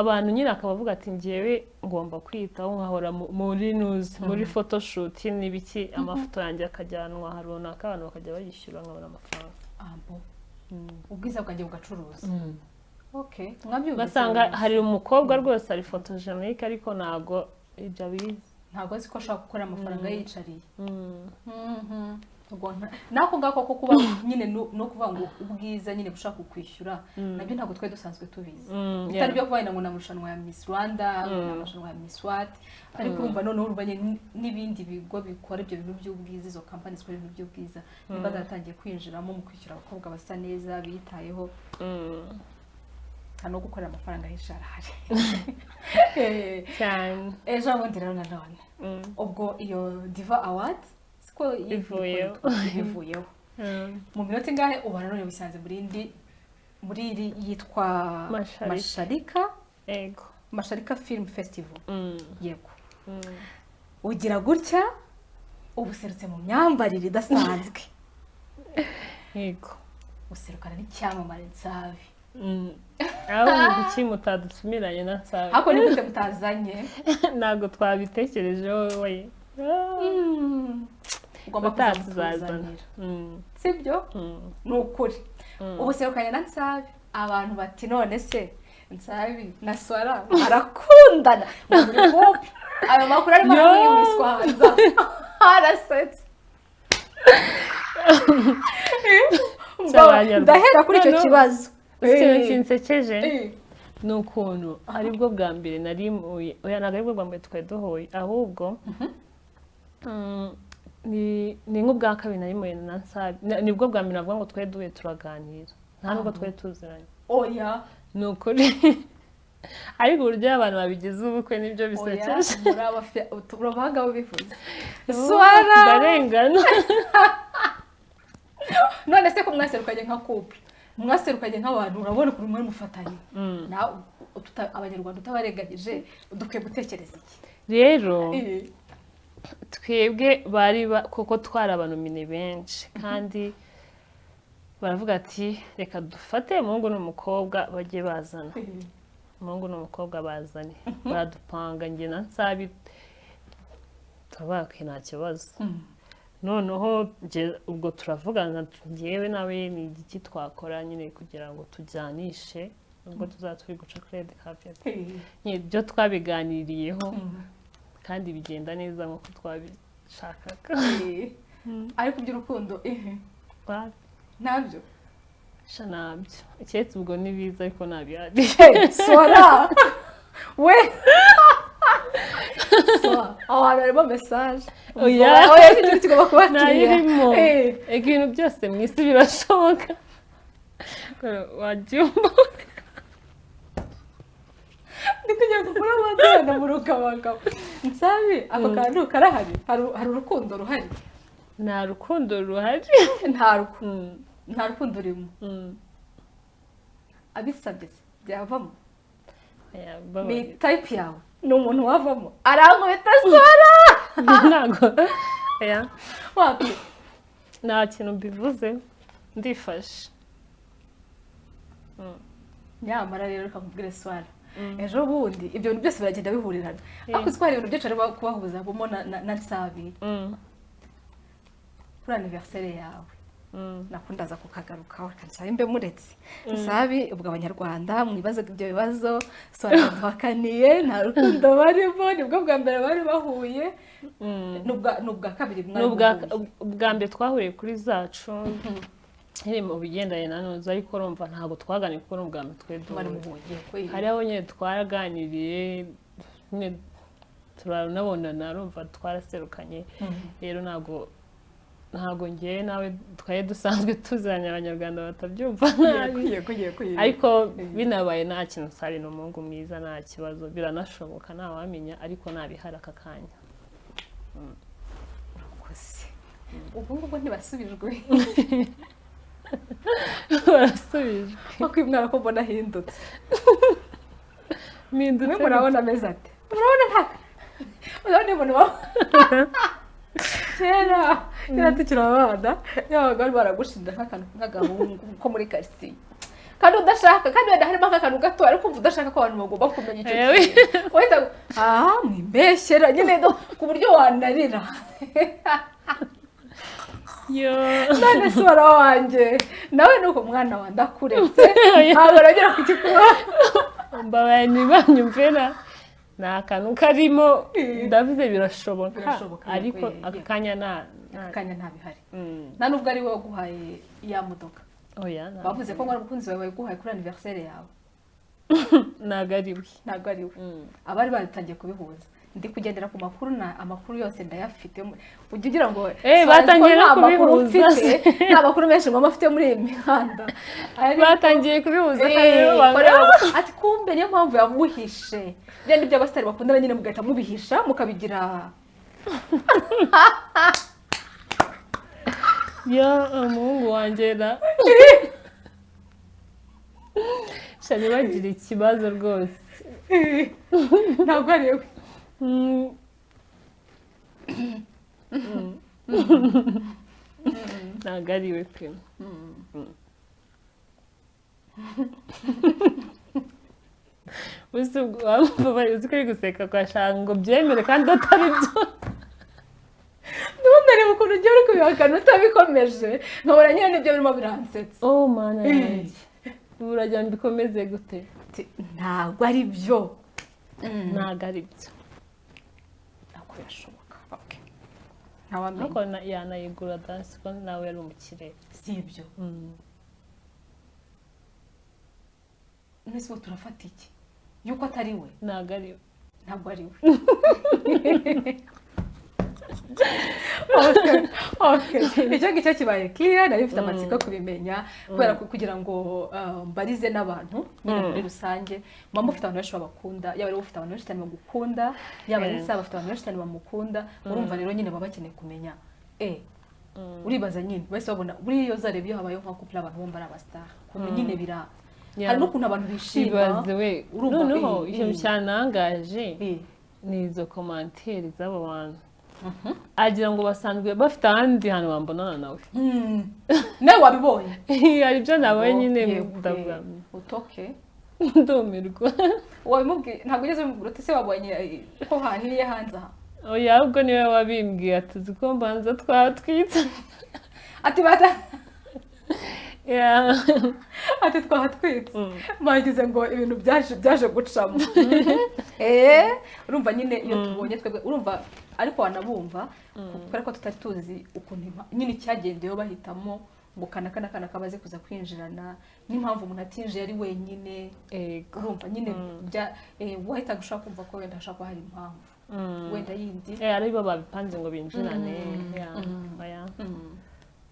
Abantu nyine akaba avuga ati: "Ngewe ngomba kwiyitaho, nkahora muri nuzi, muri photoshoot n'ibiki, amafoto yanjye akajyanwa ahantu runaka, abantu bakajya bayishyura, nkabona amafaranga." Abo ubwiza bwanjye bugacuruza, okay, mwabyumvise. Ugasanga hari umukobwa rwose ari photogenic, ariko ntabwo ibyo abizi. Ntabwo azi ko ashobora gukora amafaranga yiyicariye. Ubwo nako ngako ko kuba nyine no kuvuga ngo ubwiza nyine bushaka kukwishyura, nabyo ntabwo twari dusanzwe tubizi, bitari byo kuvuga ngo ni amarushanwa ya Miss Rwanda, ngo ni amarushanwa ya Miss What. Ariko urumva noneho urumva nyine n'ibindi bigo bikora ibyo bintu by'ubwiza, izo kampani zikora ibintu by'ubwiza, niba zaratangiye kwinjiramo mu kwishyura abakobwa basa neza biyitayeho, nta no gukorera amafaranga henshi arahari. Cyane. Ejo bundi rero nanone, ubwo iyo Diva Award siko Ivuyeho. Ivuyeho, mu minota ingahe uba nanone wisanze muri indi, muri iri yitwa Masharika. Masharika. Ego. Masharika Film Festival. Yego. Ugira gutya uba userutse mu myambarire idasanzwe. Yego. Userukana n'icyamamare Nsabi. Aho ni kuki mutadutumiranye na Nsabi? Ariko ni gute mutazanye? Ntabwo twabitekerejeho we. Ugomba Ubutaha kuza tuzazana. mutuzanira. Sibyo? Ni ukuri, ubu serukanye na Nsabi, abantu bati: "None se Nsabi na Swara barakundana, ngo muri couple?" Ayo makuru arimo Yo! arahwihwiswa hanze, arasetse. Cy'abanyarwanda. Ndahera kuri icyo Noneho, kibazo. ikintu kinsekeje ni ukuntu aribwo bwa mbere nari muye, oya, ntabwo aribwo bwa mbere twari duhuye, ahubwo ni nk'ubwa kabiri nari muye na Nsabi. Nibwo bwa mbere navuga ngo twari duhuye turaganira, nta nubwo twari tuziranye. Oya. Ni ukuri, ariko uburyo abantu babigize ubukwe nibyo Oya. bisekeje. Muri abahanga babivuze, Swara. Ndarengana. None se ko mwaserukanye nka couple, mwaserukanye nk'abantu, urabona ukuntu mwari mufatanye nawe, abanyarwanda utabarenganyije, dukwiye gutekereza iki? Rero twebwe bari koko twari abanomine benshi, kandi baravuga ati: "Reka dufate umuhungu n'umukobwa bajye bazana umuhungu n'umukobwa bazane." Baradupanga njye na Nsabi, turavuga ko nta kibazo. Noneho ubwo turavugana njyewe nawe, ni igiki twakora nyine kugira ngo tujyanishe ubwo tuzaba turi guca kuri red carpet. Nyine ibyo twabiganiriyeho kandi bigenda neza nk'uko twabishakaga. Ariko iby'urukundo ntabyo? Sha, nabyo, keretse ubwo ni biza, ariko ntabihari. Swara we, Swara, aho hantu harimo message. Oya. Oya, iki kintu kigomba kuba kiriya. Ntayirimo. Ibintu byose mu isi birashoboka, wabyumva. Ndi kugira ngo ukure abana mu rukabakaba. Nsabi, ako kantu karahari, hari urukundo ruhari? Nta rukundo ruhari. Nta rukundo, nta rukundo urimo? Abisabye se byavamo? Oya, Ni mbabarira. type yawe, ni umuntu wavamo? Arankubita Swara. Ntabwo, oya. Wapi. Nta kintu mbivuze, ndifashe. Nyamara rero reka nkubwire Swara, ejo bundi ibyo bintu byose biragenda bihurirana. Ariko uzi ko hari ibintu byinshi arimo kubahuza bumo na Nsabi kuri anniversaire yawe? Nakundaza kukagarukaho, reka nsabe mbe muretse Nsabi. Ubwo abanyarwanda mwibaze ibyo bibazo Swara duhakaniye, nta rukundo barimo, nibwo bwa mbere bari bahuye. Ni ubwa kabiri Ni mwari muhuye. Ubwa mbere twahuriye kuri zacu nkiri mu bigendanye na noza, ariko urumva ntabwo twaganiriye kuko ni ubwa mbere twari Mwari duhuye. Muhuye. Hari aho nyine twaraganiriye nyine turanabonana, urumva twaraserukanye. Rero ntabwo ngewe nawe twari dusanzwe tuziranye, abanyarwanda batabyumva nabi. Yego. Ariko binabaye nta kintu, Sari ni umuhungu mwiza, nta kibazo, biranashoboka, ntawamenya, ariko ntabihari aka kanya. Urakoze. Ubu ngubu ntibasubijwe? Barasubijwe. Kuko uyu mwana ko mbona ahindutse. Mpindutse? Mwe murabona ameze ate? Murabona nta, urabona umuntu wa kera, kera tukiri abana, yabaga bari baragushinja nk'akantu nk'agahungu ko muri karitsiye kandi udashaka, kandi wenda harimo nk'akantu gato, ariko umva udashaka ko abantu bagomba kumenya icyo kintu, wahita aha mwimbeshyera nyine ku buryo wanarira. Yo. None se wara wanjye nawe ni uko, mwana wa ndakuretse, ntabwo aragera ku gikuba. Mbabaye, ntibanyumvira, ni akantu karimo, ndavuze birashoboka. Birashoboka, ariko yego, aka kanya nta Aka kanya ntabihari. Nta nubwo ari we waguhaye ya modoka? Oya, ntabwo. Bavuze ko ngo ari umukunzi wawe waguhaye kuri anniversaire yawe. Ntabwo ari we. Ntabwo ari we. Abari batangiye kubihuza, ndi kugendera ku makuru, na amakuru yose ndayafite. Ujya ugira ngo Batangiye nta no makuru kubihuza. mfite, nta makuru menshi ngoma mfite muri iyi mihanda. Batangiye kubihuza kandi rero Ati kumbe niyo mpamvu yamuhishe. Bya ni by'abasitari bakundana nyine, mugahita mubihisha mukabigira. Ya umuhungu wanjye na shani bagira ikibazo rwose. Ntabwo ari we. Ntabwo ari we pe. Uzi ubwo wambabaye, uzi ko ari guseka kwa shanga ngo byemere kandi atari byo. Ndabona ndareba ukuntu ugiye uri kubihakana utabikomeje, nkabona nyine nibyo birimo biransetsa. Oh mana yanjye, uragira ngo bikomeze gute? Ati, ntabwo ari byo. Ntabwo ari byo. Ntabwo birashoboka. Okay. Ntawamenya. Ariko yanayigura dasi ko nawe yari umukire. Si ibyo. Mwese ubu turafata iki yuko atari we? Ntabwo ari we. Ntabwo ari we. Okay. Icyo ngicyo kibaye clear. Nari mfite amatsiko yo kubimenya kubera ko kugira ngo mbarize n'abantu nyine muri rusange. Muba mufite abantu benshi babakunda, yaba ari wowe ufite abantu benshi cyane bagukunda, yaba ari Saba bafite abantu benshi cyane bamukunda. Urumva rero nyine baba bakeneye kumenya. Uribaza nyine bahise babona buriya iyo uzareba iyo habayeho nka couple abantu bombi ari abastar, ukuntu nyine bira hari n'ukuntu abantu bishima. Ibaze we. Urumva, Noneho ikintu cyanangaje ni izo commentaire z'abo bantu, agira ngo basanzwe bafite ahandi hantu bambonana nawe. Nawe wabibonye? Hari ibyo nabonye nyine, Yego, ndavuga utoke. Ndumirwa. Wabimubwiye? Ntabwo ugeze ubimubwira uti se wabonye ko hahiye hanze aha? Oya, ahubwo niwe wabimbwiye, ati uzi ko mbanza twatwitse. Ati bata Yeah. Ati twahatwitse, bagize ngo ibintu byaje gucamo. Urumva nyine iyo tubonye twebwe, urumva ariko wanabumva kubera ko tutari tuzi ukuntu nyine icyagendeyeho bahitamo ngo kana kana kana kabaze kuza kwinjirana, n'impamvu umuntu atinjiye ari wenyine. Ego. Urumva nyine wahitaga ushaka kumva ko wenda hashobora kuba hari impamvu wenda yindi. Ari bo babipanze ngo binjirane. Yeah. Oya.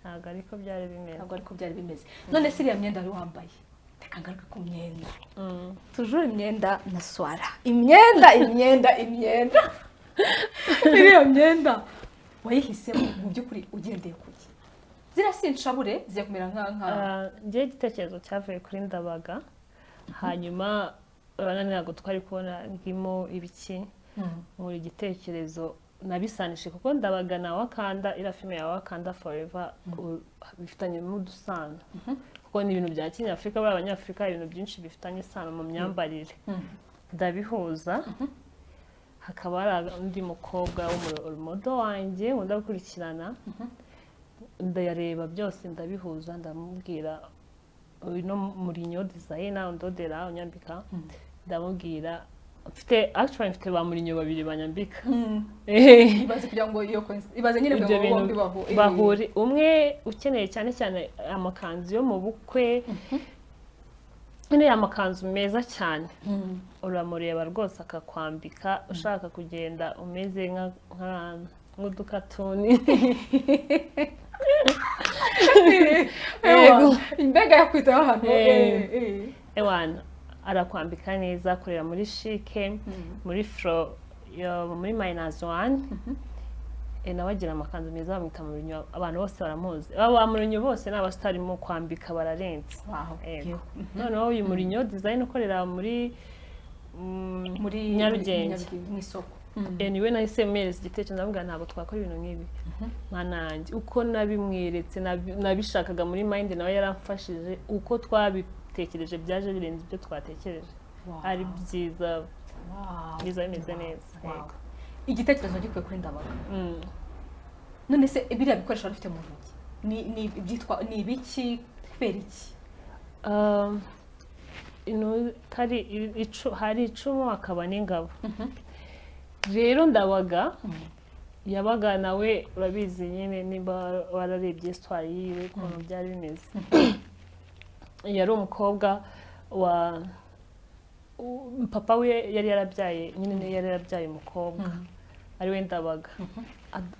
Ntabwo ariko byari bimeze. Ntabwo ariko byari bimeze. None se iriya myenda wari wambaye, reka ngaruke ku myenda. Tujure imyenda na swara, imyenda imyenda imyenda. Iriya myenda wayihisemo mu by'ukuri ugendeye ku ki? Ziriya si inshabure zijya kumera nka Njyewe igitekerezo cyavuye kuri Ndabaga, hanyuma urabona ntabwo twari kubona ndimo ibiki muri igitekerezo nabisanishije kuko Ndabaga na Wakanda, iriya filime ya Wakanda Forever bifitanye n'udusano, kuko ni ibintu bya kinyafurika, buriya abanyafurika ibintu byinshi bifitanye isano mu myambarire. Ndabihuza, hakaba hari undi mukobwa w'umumodo wanjye nkunda gukurikirana, ndayareba byose ndabihuza, ndamubwira uyu no Murinyo designer undodera unyambika, ndamubwira mfite actually mfite ba Murinyo babiri banyambika. Ibaze kugira ngo iyo ibaze nyine Ibyo kugira ngo bombi bintu bahure. Bahure, umwe ukeneye cyane cyane amakanzu yo mu bukwe, nyine amakanzu meza cyane, uramureba rwose akakwambika ushaka kugenda umeze nk'udukatuni. Ewa, mbega yakwitaho ahantu. Ewana arakwambika neza, akorera muri chic, muri fro yo muri minus one. Nawe agira amakanzu meza, bamwita Murinyo, abantu bose baramuzi. Aba ba Murinyo bose ni abasitari mu kwambika, bararenze. Yego. Noneho uyu Murinyo design ukorera muri Muri Nyarugenge. Mu isoko. Niwe nahise mwereza igitekerezo, ndamubwira ntabwo twakora ibintu nk'ibi mwana wanjye. Uko nabimweretse nabishakaga muri mind, nawe yaramfashije, uko twabitekereje byaje birenze ibyo twatekereje. Ari byiza, byiza bimeze neza. Yego. Igitekerezo gikuye kuri Ndabaga. None se biriya bikoresho wari ufite mu ntoki ni ibyitwa ni ibiki, kubera iki? Hari icumu hakaba n'ingabo. Rero Ndabaga Yabaga nawe, urabizi nyine, niba wararebye histoire yiwe ukuntu byari bimeze, yari umukobwa wa papa we yari yarabyaye nyine, niwe yari yarabyaye umukobwa ari we Ndabaga,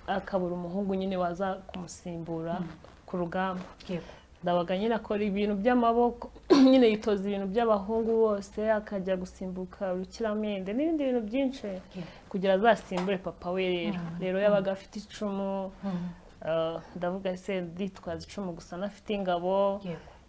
akabura umuhungu nyine waza kumusimbura ku rugamba. Ndabaga nyine akora ibintu by'amaboko nyine, yitoza ibintu by'abahungu bose, akajya gusimbuka urukiramende n'ibindi bintu byinshi kugira azasimbure papa we. Rero yabaga afite icumu. Ndavuga se nditwaza icumu gusa nafite ingabo?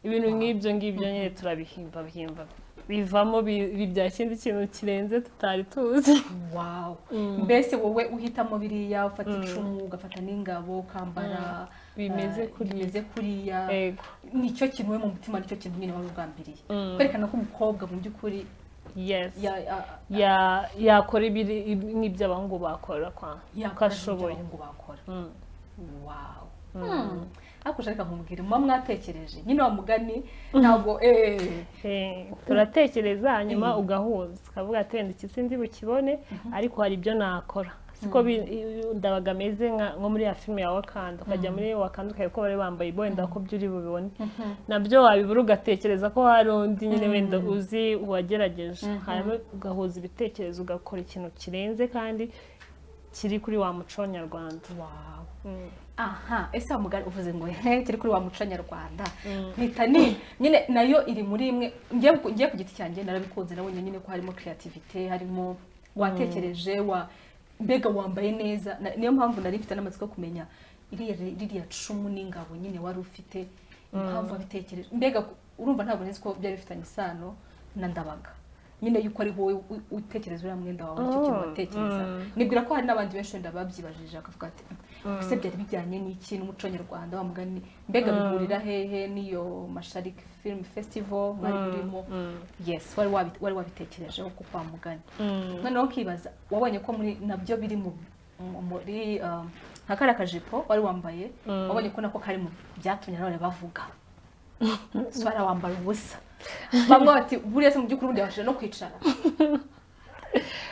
Ibintu nk'ibyo ngibyo nyine turabihimba bihimba bivamo bibyara ikindi kintu kirenze tutari tuzi. Wow, mbese wowe uhitamo biriya, ufata icumu, ugafata n'ingabo, ukambara bimeze kuriya. Bimeze kuriya. Yego. Nicyo kintu we mu mutima, nicyo kintu nyine wari ugambiriye kwerekana ko umukobwa mu by'ukuri yakora ibiri nk'iby'abahungu bakora kwa ko yakora ashoboye. Nk'ibyo abahungu bakora. Wow. Ariko ushaka nkubwira, muba mwatekereje nyine wa mugani, ntabwo Turatekereza hanyuma ugahuza, ukavuga ati wenda iki sindi bukibone, ariko hari ibyo nakora, siko Ndabaga ameze nko muri ya filime ya Wakanda, ukajya muri Wakanda ukareba ko bari bambaye, wenda ko byo uri bubibone nabyo wabibura, ugatekereza ko hari undi nyine wenda uzi wagerageje, hanyuma ugahuza ibitekerezo, ugakora ikintu kirenze kandi kiri kuri wa muco nyarwanda. Wow. Aha, ese wa mugani uvuze ngo he kiri kuri wa muco nyarwanda, mpita ni nyine nayo iri muri imwe. Ngiye ku giti cyanjye narabikunze, nabonye nyine ko harimo creativity, harimo watekereje, wa mbega wambaye neza. Niyo mpamvu nari mfite n'amatsiko yo kumenya ririya cumu n'ingabo nyine wari ufite, impamvu wabitekereje. Mbega urumva ntabwo nzi ko byari bifitanye isano na Ndabaga nyine, yuko ari wowe utekereza uriya mwenda wawe, nicyo kintu watekereza. Nibwira ko hari n'abandi benshi wenda babyibajije, bakavuga ati ese byari bijyanye n'iki n'umuco nyarwanda, wa mugani, mbega bihurira hehe n'iyo Mashariki Film Festival mwari murimo? Yes, wari wabitekerejeho kuko wa mugani noneho ukibaza, wabonye ko muri nabyo biri muri nka kariya kajipo wari wambaye, wabonye ko nako kari mu byatumye nanone bavuga swara wambara ubusa, bamwe bati buriya se mu by'ukuri ubundi yabashije no kwicara?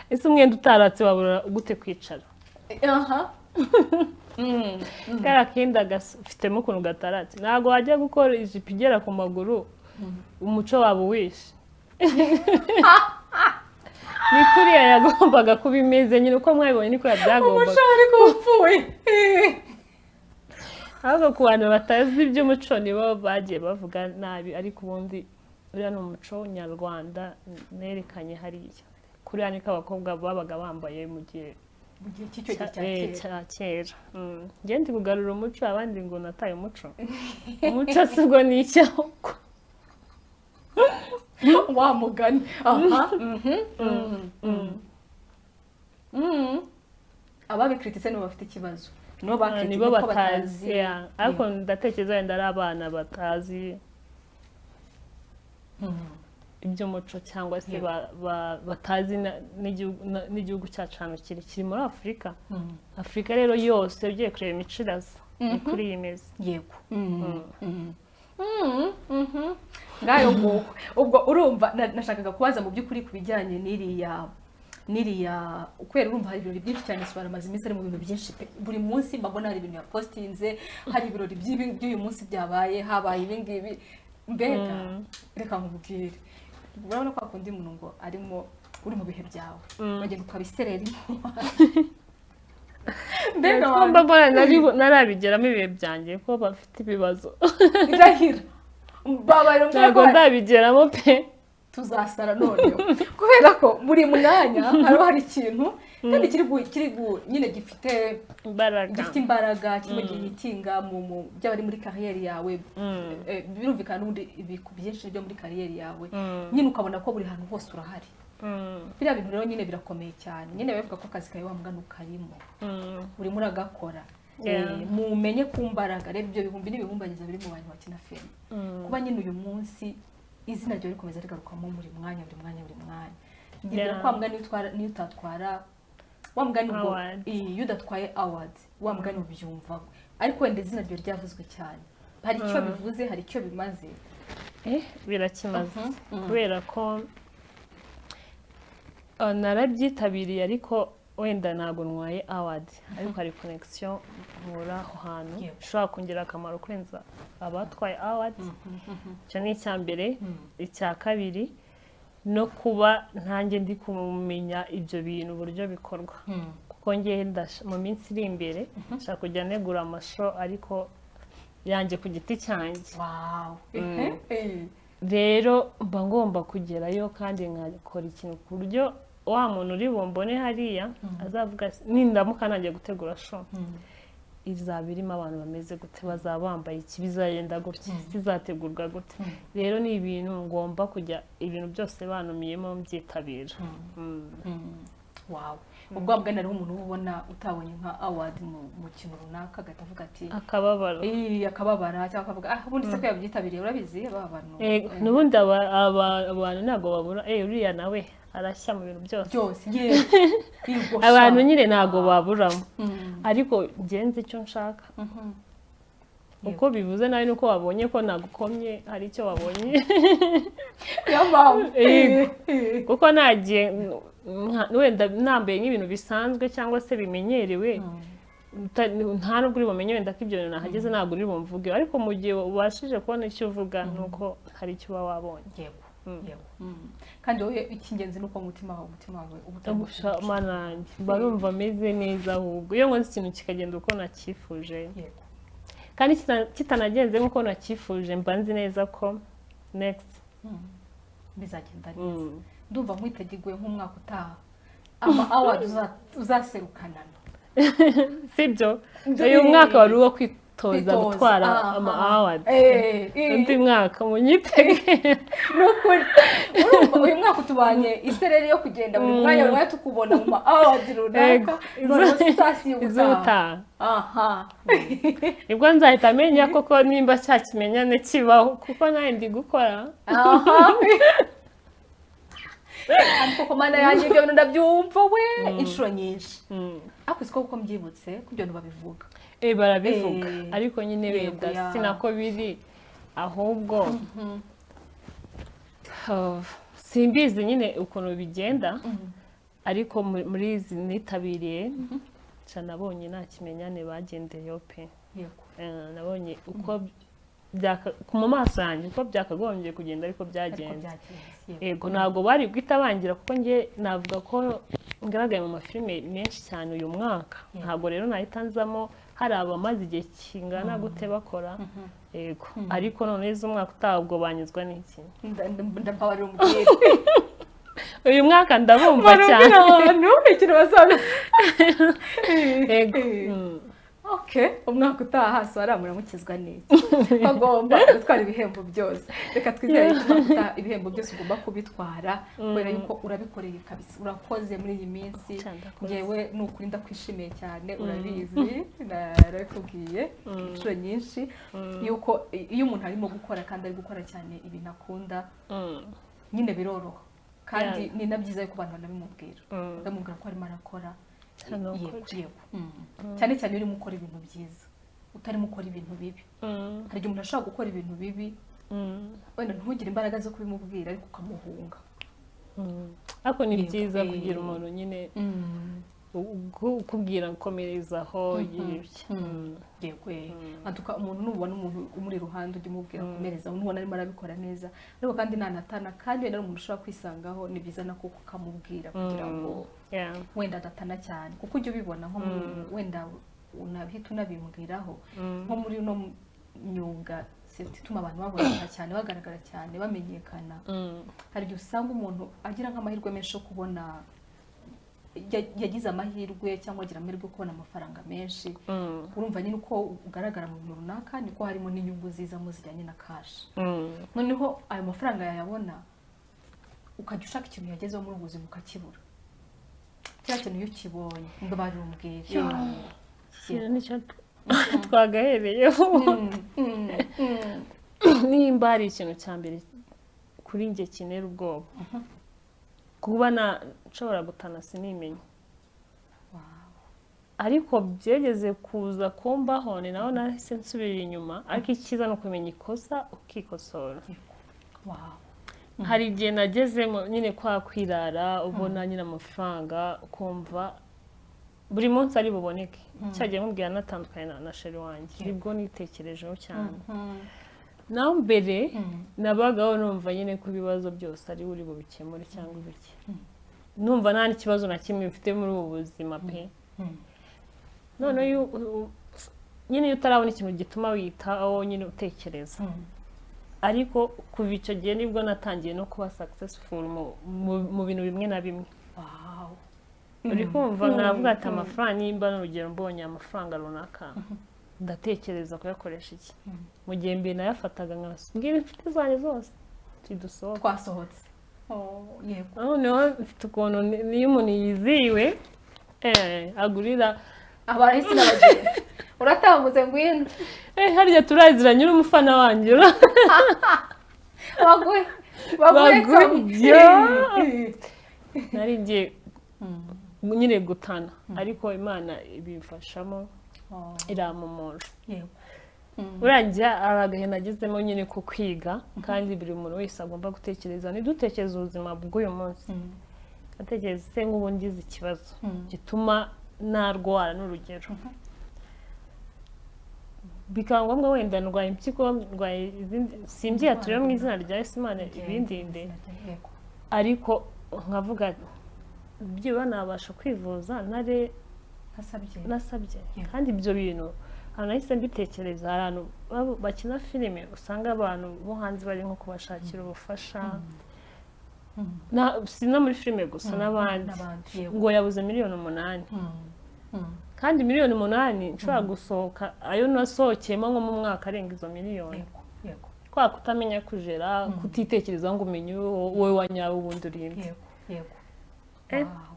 Ese umwenda utaratse wabura gute kwicara? Aha. Kariya kenda gafitemo ukuntu gataratse, ntabwo wajya gukora ijipo igera ku maguru, umuco waba uwishe. Ni kuriya yagombaga kuba imeze nyine, uko mwabibonye ni kuriya byagombaga. Umuco wari kuba upfuye. Ahubwo ku bantu batazi iby'umuco nibo bagiye bavuga nabi, ariko ubundi uriya ni umuco nyarwanda nerekanye hariya. Kuriya niko abakobwa babaga bambaye mu gihe mu gihe cy'icyo gihe cya kera. Cya kera. Njye ndi kugarura umuco, abandi ngo nataye umuco. Umuco si ubwo ni icyago? Wa mugani, aha. Ababikritise nibo bafite ikibazo, nibo bakritise. Nibo kuko batazi, yeah. Ariko ndatekereza wenda ari abana batazi iby'umuco cyangwa se batazi n'igihugu cyacu ahantu kiri muri Afurika. Afurika rero yose ugiye kureba imico iraza, ni kuri iyi imeze. Yego. Ngayo nguko. Ubwo urumva nashakaga kubaza mu by'ukuri ku bijyanye n'iriya, kubera urumva hari ibirori byinshi cyane. Sobanura, amaze iminsi ari mu bintu byinshi pe. Buri munsi mbabona hari ibintu yapostinze, hari ibirori by'uyu munsi byabaye, habaye ibi ngibi. Mbega reka nkubwire, urabona ko hakunda umuntu ngo arimo uri mu bihe byawe, uragenda ukabiserera. Mbega Ko mba mbona narabigeramo ibihe byanjye, ko bafite ibibazo. Irahira mbabarira umbwire Ntabwo ko ndabigeramo pe. Tuzasara noneho, kubera ko buri mwanya haba hari ikintu kandi kiri nyine gifite imbaraga. Gifite imbaraga, kirimo gihitinga mu byaba ari muri carrière yawe. Birumvikana n'ubundi ibiku byinshi byo muri carrière yawe nyine, ukabona ko buri hantu hose urahari. Biriya bintu rero nyine birakomeye cyane nyine, bavuga ko akazi kawe wa mugani ukarimo, urimo uragakora. Mumenye ku mbaraga rero ibyo bihumbi n'ibihumbagiza biri mu bantu bakina filime, kuba nyine uyu munsi izina ryawe rikomeza rigarukamo buri mwanya, buri mwanya, buri mwanya. Nibwira ko wa mugani niyo utatwara, wa mugani ubwo Award. Iyo udatwaye award, wa mugani ubyumva, ariko wenda izina ryawe ryavuzwe cyane, hari icyo bivuze, hari icyo bimaze. Birakimaze, kubera ko narabyitabiriye, ariko Wenda ntabwo ntwaye award, ariko hari connection nkura aho hantu ishobora kongera akamaro kurenza abatwaye award. Icyo ni icya mbere. Icya kabiri, no kuba ntanjye ndi kumenya ibyo bintu uburyo bikorwa, kuko ngewe mu minsi iri imbere nshaka kujya ntegura amashow, ariko yanjye ku giti cyanjye. Rero mba ngomba kugerayo kandi nkakora ikintu ku buryo wa muntu uri bumbone hariya azavuga, nindamuka nangiye gutegura show, izaba irimo abantu bameze gute, bazaba bambaye iki, bizagenda gutya, zizategurwa gute. Rero ni ibintu ngomba kujya, ibintu byose bantumiyemo mbyitabira. Wawe ubwo bwa hariho umuntu uba ubona utabonye nka award mu kintu runaka, agahita avuga ati akababaro. "Eh," akababara cyangwa akavuga: "Ah, ubundi se ko yabyitabiriye?" Urabizi ba bantu. N'ubundi abantu ntabwo babura, uriya nawe arashya mu bintu byose. Byose, yego. Yego, sha. Abantu nyine ntabwo baburamo, ariko ngenzi icyo nshaka. Uko bivuze nawe nuko wabonye ko nagukomye, hari icyo wabonye. Niyo mpamvu. Yego. Kuko nagiye wenda nambaye nk'ibintu bisanzwe cyangwa se bimenyerewe, nta nubwo uri bumenye wenda ko ibyo bintu nahageze, ntabwo uri bumvuge. Ariko mu gihe ubashije kubona icyo uvuga, ni uko hari icyo uba wabonye. Yego. Kandi wowe icy'ingenzi ni uko umutima wawe uba utari Ndagusha Mana yanjye, mba numva ameze neza. Ahubwo iyo nkoze ikintu kikagenda uko nacyifuje, kandi kitanagenze nk'uko nacyifuje, mba nzi neza ko next bizagenda neza. Ndumva nkwiteguye nk'umwaka utaha ama award uzaserukana. Sibyo, uyu mwaka wari uwo kwitoza Kwitoza. gutwara ama award. Undi mwaka munyitege. Ni ukuri, urumva uyu mwaka utubanye isereri yo kugenda buri mwanya, buri mwanya tukubona mu ma award runaka. Noneho sasi y'ubutaha. Iz'ubutaha. Nibwo nzahita menya koko nimba cya kimenyane kibaho, kuko nawe ndi gukora. Ariko ko Mana yanjye, ibyo bintu ndabyumva we inshuro nyinshi. Ariko siko, kuko mbyibutse ko ibyo bintu babivuga. Barabivuga, ariko nyine wenda sinako biri. Ahubwo oh, simbizi nyine ukuntu bigenda, ariko muri izi nitabiriye nca nabonye nta kimenyane bagendeyeho pe. Nabonye uko mu maso yanjye uko byakagombye kugenda, ariko ariko byagenze. Byagenze, yego. Yego, ntabwo bari guhita bangira, kuko njye navuga ko ngaragaye mu mafilime menshi cyane uyu mwaka. Ntabwo rero nahita nzamo hari abamaze igihe kingana gute bakora. Yego, ariko none z'umwaka utaha ubwo banyuzwa n'iki? Ndambabarira umubwire. Uyu mwaka ndabumva cyane. Abantu ikintu bazaba. Yego. Okay, umwaka utaha hasi waramukizwa n'iki bagomba gutwara ibihembo byose. Reka twizere ko umwaka utaha ibihembo byose ugomba kubitwara, kubera yuko urabikoreye kabisa, urakoze muri iyi minsi. Cyane, ndakoze. Ngewe ni ukuri ndakwishimiye cyane. Urabizi, narabikubwiye inshuro nyinshi yuko iyo umuntu arimo gukora kandi ari gukora cyane ibintu akunda, nyine biroroha, kandi ni na byiza yuko abantu banabimubwira, bamubwira ko arimo arakora. Cyane, Yego, ukuri. yego. Cyane cyane iyo urimo ukora ibintu byiza, utarimo ukora ibintu bibi. Hari igihe umuntu ashobora gukora ibintu bibi, wenda ntugire imbaraga zo kubimubwira, ariko ukamuhunga. Ariko ni byiza kugira umuntu nyine ukubwira komerezaho yibye. Yego. Antuka umuntu, nubona umuntu umuri iruhande, ujye umubwira komereza, nubona arimo arabikora neza. Ariko kandi nanatana, kandi wenda ari umuntu ushobora kwisangaho, ni byiza nako kukamubwira kugira ngo wenda adatana cyane, kuko ujya ubibona nko wenda unabihita unabimbwiraho, nko muri uno myuga ituma abantu baboneka cyane, bagaragara cyane, bamenyekana. Hari igihe usanga umuntu agira nk'amahirwe menshi yo kubona, yagize amahirwe cyangwa agira amahirwe yo kubona amafaranga menshi. Urumva nyine uko ugaragara mu bintu runaka, niko harimo n'inyungu zizamo zijyanye na cash. Noneho ayo mafaranga yayabona, ukajya ushaka ikintu yagezeho muri ubu buzima ukakibura. Kiriya kintu iyo ukibonye, mbabarira umbwire. Ikintu nicyo twagahereyeho. Nimba hari ikintu cya mbere kuri njye kinera ubwoba, kuba na nshobora gutana sinimenye. Ariko byegeze kuza kumbaho, ni naho nahise nsubira inyuma. Ariko icyiza ni ukumenya ikosa ukikosora. Hari igihe nagezemo nyine kwa kwirara, ubona nyine amafaranga ukumva Buri munsi ari buboneke. Cyagiye mubwira natandukanye na chéri wanjye, nibwo nitekerejeho cyane. Naho mbere nabagaho numva nyine ko ibibazo byose ari uri bubikemure cyangwa ibiki, numva nta n'ikibazo na kimwe mfite muri ubu buzima pe. Noneho nyine iyo utarabona ikintu gituma wiyitaho nyine, utekereza. Ariko kuva icyo gihe nibwo natangiye no kuba successful mu bintu bimwe na bimwe. Uri kumva, nkavuga ati amafaranga, nimba n'urugero mbonye amafaranga runaka, ndatekereza kuyakoresha iki, mu gihe mbere nayafataga nkabwira inshuti zanjye zose tudusohoke. Twasohotse. Oh, yego. Noneho mfite ukuntu niyo umuntu yizihiwe, agurira Abarahisi n'abagenzi, uratambutse, ngwino. Harya turaziranye, uri umufana wanjye Baguhe, baguhe. Baguhe. Nari ngiye nyine gutana, ariko Imana ibimfashamo, iramumura. Urangira hari agahe nagezemo nyine ko kwiga, kandi buri muntu wese agomba gutekereza. Ntidutekereze ubuzima bw'uyu munsi, atekereza se nk'ubu ngize ikibazo gituma narwara, n'urugero bikaba ngombwa wenda ndwaye impyiko, ndwaye izindi, simbyiyaturiye mu izina rya Yesu, Imana ibindinde, ariko nkavuga byibura nabasha kwivuza ntare Ntasabye. Nasabye. Kandi ibyo bintu ahantu nahise mbitekereza, hari ahantu bakina filime, usanga abantu bo hanze bari nko kubashakira ubufasha. Si no muri filime gusa, n'abandi. N'abandi, yego. Ngo yabuze miliyoni 8, kandi miliyoni 8 nshobora gusohoka, ayo nasohokeyemo nko mu mwaka arenga izo miliyoni. yego yego Kwa kutamenya kujera, kutitekereza ngo umenye wowe wa nyawe ubundi urinde. yego yego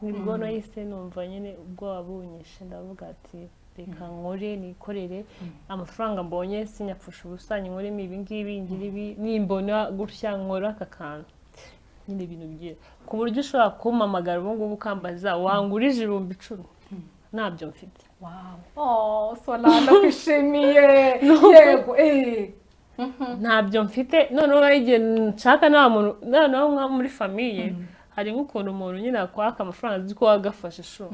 Nibwo nahise numva nyine ubwoba bunyishe, ndavuga ati reka nkore, nikorere amafaranga mbonye, sinyapfusha ubusa, nkoremo ibi ngibi, ngira ibi, nimbona gutya nkora aka kantu nyine. Ibintu byiza ku buryo ushobora kumpamagara ubu ngubu ukambaza wangurije 10,000, ntabyo mfite. Wow, oh Solange, ndakwishimiye, yego. Ntabyo mfite. Noneho hari igihe nshaka nta muntu. Noneho nka muri famille hari nk'ukuntu umuntu nyine akwaka amafaranga azi ko wagafashe shu,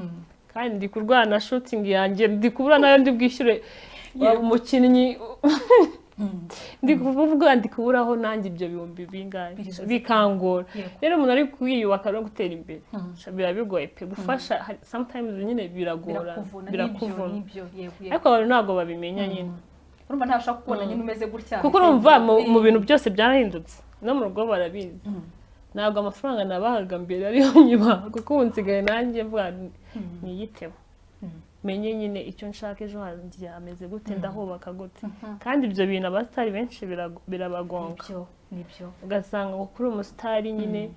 kandi ndi kurwana na shooting yanjye, ndi kubura nayo ndi bwishyure umukinnyi, ndi kuvuga ndi kuburaho nanjye ibyo bihumbi bingahe, Biribuze. bikangora. Yego. Rero umuntu ari kwiyubaka no gutera imbere biba bigoye pe. Gufasha sometimes nyine biragora. Birakuvuna. Birakuvuna. Nibyo, yego yego. Ariko abantu ntabwo babimenya nyine. Urumva ntashaka kubona nyine umeze gutya. Kuko urumva mu bintu byose byarahindutse, no mu rugo barabizi, ntabwo amafaranga nabahaga mbere ariyo nyibaha, kuko ubu nsigaye nanjye mvuga niyiteho, menye nyine icyo nshaka, ejo hanjye hameze gute, ndahubaka gute. Kandi ibyo bintu abasitari benshi birabagonga. Nibyo, nibyo. Ugasanga ngo kuri umusitari nyine,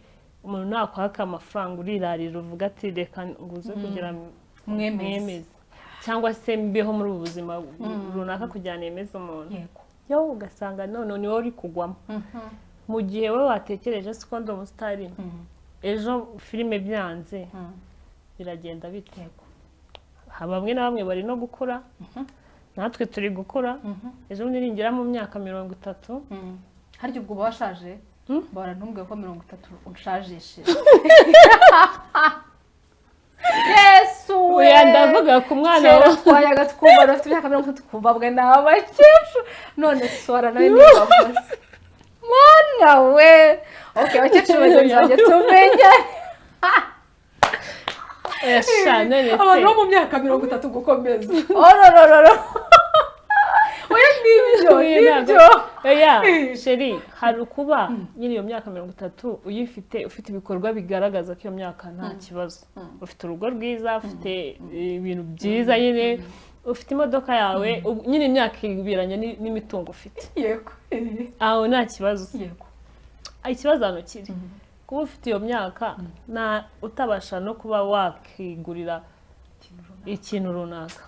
umuntu nakwaka amafaranga urirarira, uvuga ati reka nguze kugira Mwemeze. mwemeze, cyangwa se mbeho muri ubu buzima runaka kugira nemeze umuntu. Yo ugasanga none ni wowe uri kugwamo, mu gihe wowe watekereje siko ndi umusitari, ejo filime byanze biragenda bite? Bamwe na bamwe bari no gukura, natwe turi gukura, ejo bundi ningera mu myaka 30. Harya ubwo uba washaje? Barantumbwiye ko 30 unshajishije, Yesu we! Oya, ndavuga ku mwana Kera wa twayaga twumva bafite imyaka 30, twumva bwe ni abakecuru, none sora nawe ntibavuze, mwana we. Okay, abakecuru bagenzi banjye, tumenye. Oya sha, none se Abantu bo mu myaka 30 gukomeza, ororororo, oya, nibyo. Oya, Nibyo. Oya chérie, hari ukuba nyine iyo myaka 30 uyifite, ufite ibikorwa bigaragaza ko iyo myaka nta kibazo, ufite urugo rwiza, ufite ibintu byiza nyine, ufite imodoka yawe, nyine imyaka ibiranye n'imitungo ufite. Aho nta kibazo. Ikibazo hano kiri kuba ufite iyo myaka na utabasha no kuba wakigurira ikintu runaka,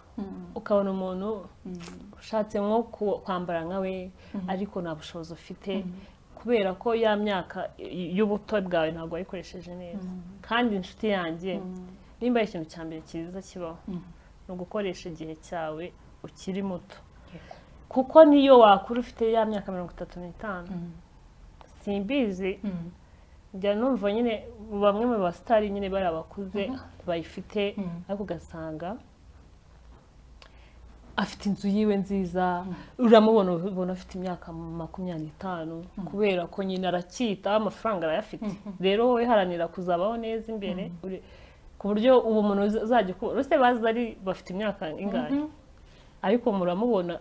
ukabona umuntu ushatse nko kwambara nka we, ariko nta bushobozi ufite, kubera ko ya myaka y'ubuto bwawe ntabwo wayikoresheje neza. Kandi inshuti yanjye, nimba ari ikintu cya mbere cyiza kibaho, ni ugukoresha igihe cyawe ukiri muto, kuko niyo wakura ufite ya myaka 35, simbizi. Njya numva nyine bamwe mu basitari nyine bari abakuze bayifite, ariko ugasanga afite inzu yiwe nziza, uramubona ubona afite imyaka 25, kubera ko nyine aracyitaho, amafaranga arayafite. Rero wowe haranira kuzabaho neza imbere, ku buryo ubu umuntu uzajya ukubona uretse bazi ari bafite imyaka ingahe, ariko muramubona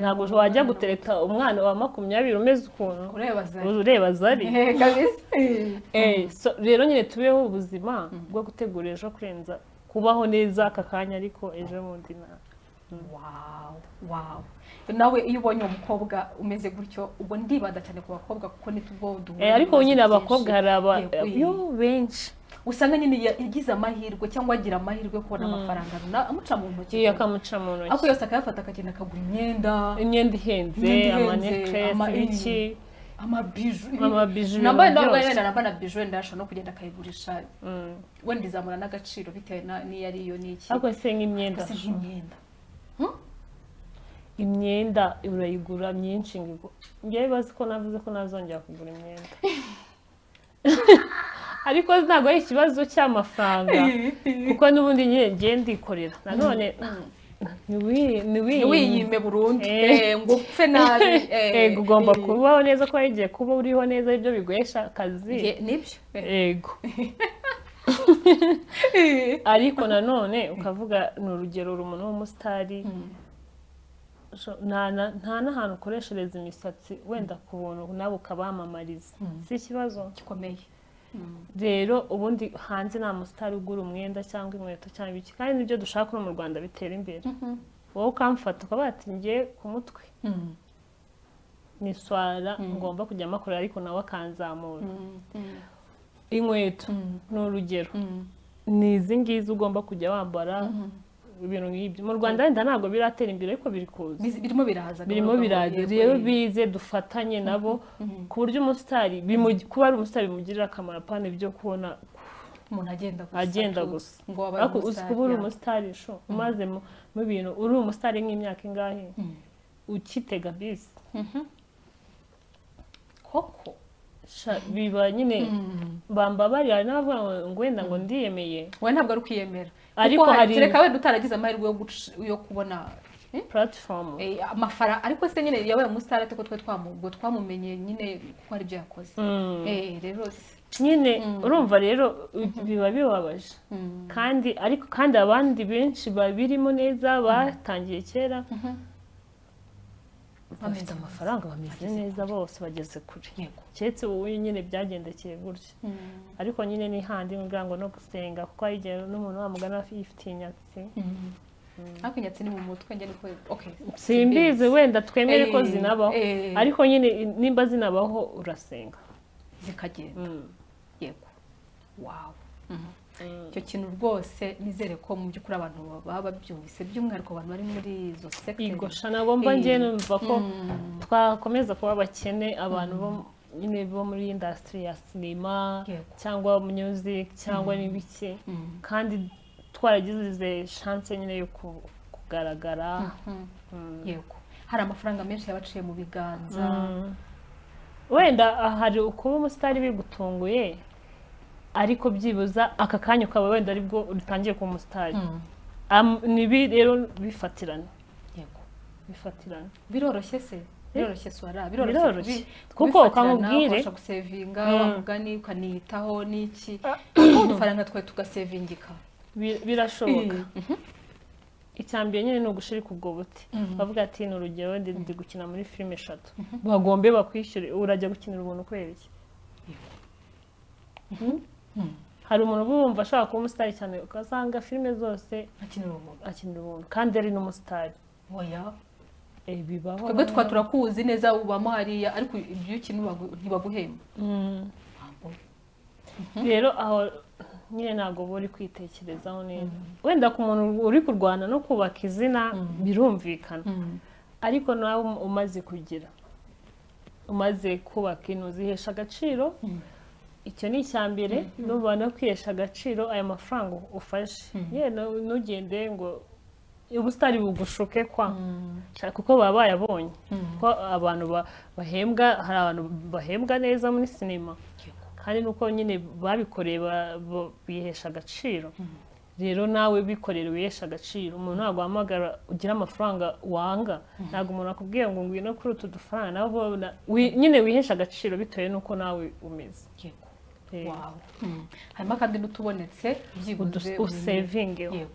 ntabwo wajya gutereta umwana wa 20 umeze ukuntu ureba Zari. Ureba Zari. Kabisa. So, rero nyine tubeho ubuzima bwo gutegura ejo, kurenza kubaho neza aka kanya, ariko ejo bundi na Wow, nawe iyo ubonye uwo mukobwa umeze gutyo, ubwo ndibanda cyane ku bakobwa kuko nitubwo duhura Ariko n'ibibazo nyine byinshi. Abakobwa hari aba Yego, yo benshi usanga nyine yagize amahirwe cyangwa agira amahirwe yo kubona amafaranga runaka amuca mu ntoki, iyo akamuca mu ntoki, ariko yose akayafata akagenda akagura imyenda, imyenda ihenze, imyenda ihenze, ama necklace, ibiki, amabiju, amabiju, namba ibintu namba byose. Wenda namba na biju wenda ashobora no kugenda akayigurisha, wenda izamura n'agaciro bitewe n'iyo ariyo n'iki. Ariko se nk'imyenda, Ese nk'imyenda, imyenda urayigura myinshi ngo ngewe bazi ko navuze ko nazongera kugura imyenda, ariko ntabwo ari ikibazo cy'amafaranga, kuko n'ubundi nyine ngiye ndikorera nanone ntiwiyime. Ntiwiyime burundu, ngo upfe nabi. Ego, ugomba kubaho neza ko igihe kuba uriho neza aribyo biguhesha akazi. Nibyo. Ego, ariko nanone ukavuga ni urugero, uri umuntu w'umusitari, nta n'ahantu ukoreshereza imisatsi wenda ku buntu, nawe ukabamamariza, si ikibazo gikomeye. Rero ubundi hanze nta musitari ugura umwenda cyangwa inkweto cyangwa ibiki, kandi nibyo dushaka no mu Rwanda bitera imbere. Wowe ukamfata ukaba wati ngiye ku mutwe ni swara ngomba kujya amakora, ariko nawe akanzamura. Inkweto ni urugero, ni izi ngizi ugomba kujya wambara, ibintu nk'ibyo. Mu Rwanda wenda ntabwo biratera imbere, ariko biri kuza. Birimo biraza. Birimo gahoro biraza. gahoro, Rero yego. bize dufatanye nabo, ku buryo umusitari kuba ari umusitari bimugirira akamaro, apana ibyo kubona umuntu agenda gusa agenda tu, gusa. Ngo wabaye Ariko uzi umusitari, kuba uri ya. umusitari sho umaze mu bintu, uri umusitari nk'imyaka ingahe ukitega bisi? Koko. Sha, biba nyine bambabarira, hari n'abavuga ngo wenda ngo ndiyemeye. We ntabwo ari ukwiyemera. Ariko Kuko hari- kereka wenda utaragize amahirwe yo kubona platform. Amafaranga, ariko se nyine yabaye umusitari ate ko twe ubwo twamumenye nyine kuko hari ibyo yakoze. Rero Nyine urumva rero biba bibabaje, kandi ariko kandi abandi benshi babirimo neza batangiye kera bafite amafaranga, bameze neza, bose bageze kure, keretse wowe nyine byagendekeye gutya. Ariko nyine ni handi ngira ngo no gusenga, kuko hari igihe n'umuntu wamugana yifitiye inyatsi. Ariko inyatsi ni mu mutwe, njye niko, okay. Simbizi, wenda twemere ko zinabaho, ariko nyine nimba zinabaho urasenga zikagenda. Yego, wow. Icyo kintu rwose nizere ko mu by'ukuri abantu baba babyumvise, by'umwihariko abantu bari muri izo secteur. Igosha ntabwo mba ngiye numva ko twakomeza kuba abakene, abantu bo nyine bo muri industry ya sinema cyangwa music cyangwa n'ibiki, kandi twaragize chance nyine yo kugaragara. Yego, hari amafaranga menshi yabaciye mu biganza. Wenda hari ukuba umusitari bigutunguye, ariko byibuza aka kanya ukaba wenda aribwo utangiye kuba umusitari. Nibi rero bifatirana, bifatirana. Biroroshye se? Biroroshye swara? Biroroshye? Biroroshye. Kuko Kubifatirana, ukamubwire- ukabasha gusevinga wa mugani, ukaniyitaho n'iki, kuko udufaranga twawe tugasevingika. Birashoboka. Icya mbere nyine ni ugushirika ubwo buti, bavuga ati ni urugero ndi gukina muri filime eshatu, bagombe bakwishyure. Urajya gukinira ubuntu kubera iki? Hari umuntu uba wumva ashaka kuba umusitari cyane, ugasanga filime zose akinira umuntu, akinira ubuntu kandi ari n'umusitari. Oya. Bibaho. Twebwe twa turakuzi neza, ubamo hariya, ariko ibyo ukina ntibaguhemba. Rero aho nyine ntabwo uba uri kwitekerezaho neza. Wenda ku muntu uri kurwana no kubaka izina birumvikana, ariko nawe umaze kugira, umaze kubaka intu zihesha agaciro, icyo ni icya mbere. Nubona kwihesha agaciro, aya mafaranga ufashe yewe ntugende ngo ubusitari bugushuke kwa kuko baba bayabonye ko abantu bahembwa. Hari abantu bahembwa neza muri sinema. Kandi nuko nyine babikoreye bihesha agaciro. Rero nawe bikorere wihesha agaciro. Umuntu ntabwo wahamagara ugira amafaranga wanga, ntabwo umuntu akubwiye ngo ngwino kuri utu dufaranga, nawe nyine wihesha agaciro bitewe n'uko nawe umeze. Wow. Hanyuma kandi n'utubonetse byibuze usevingeho. Yego,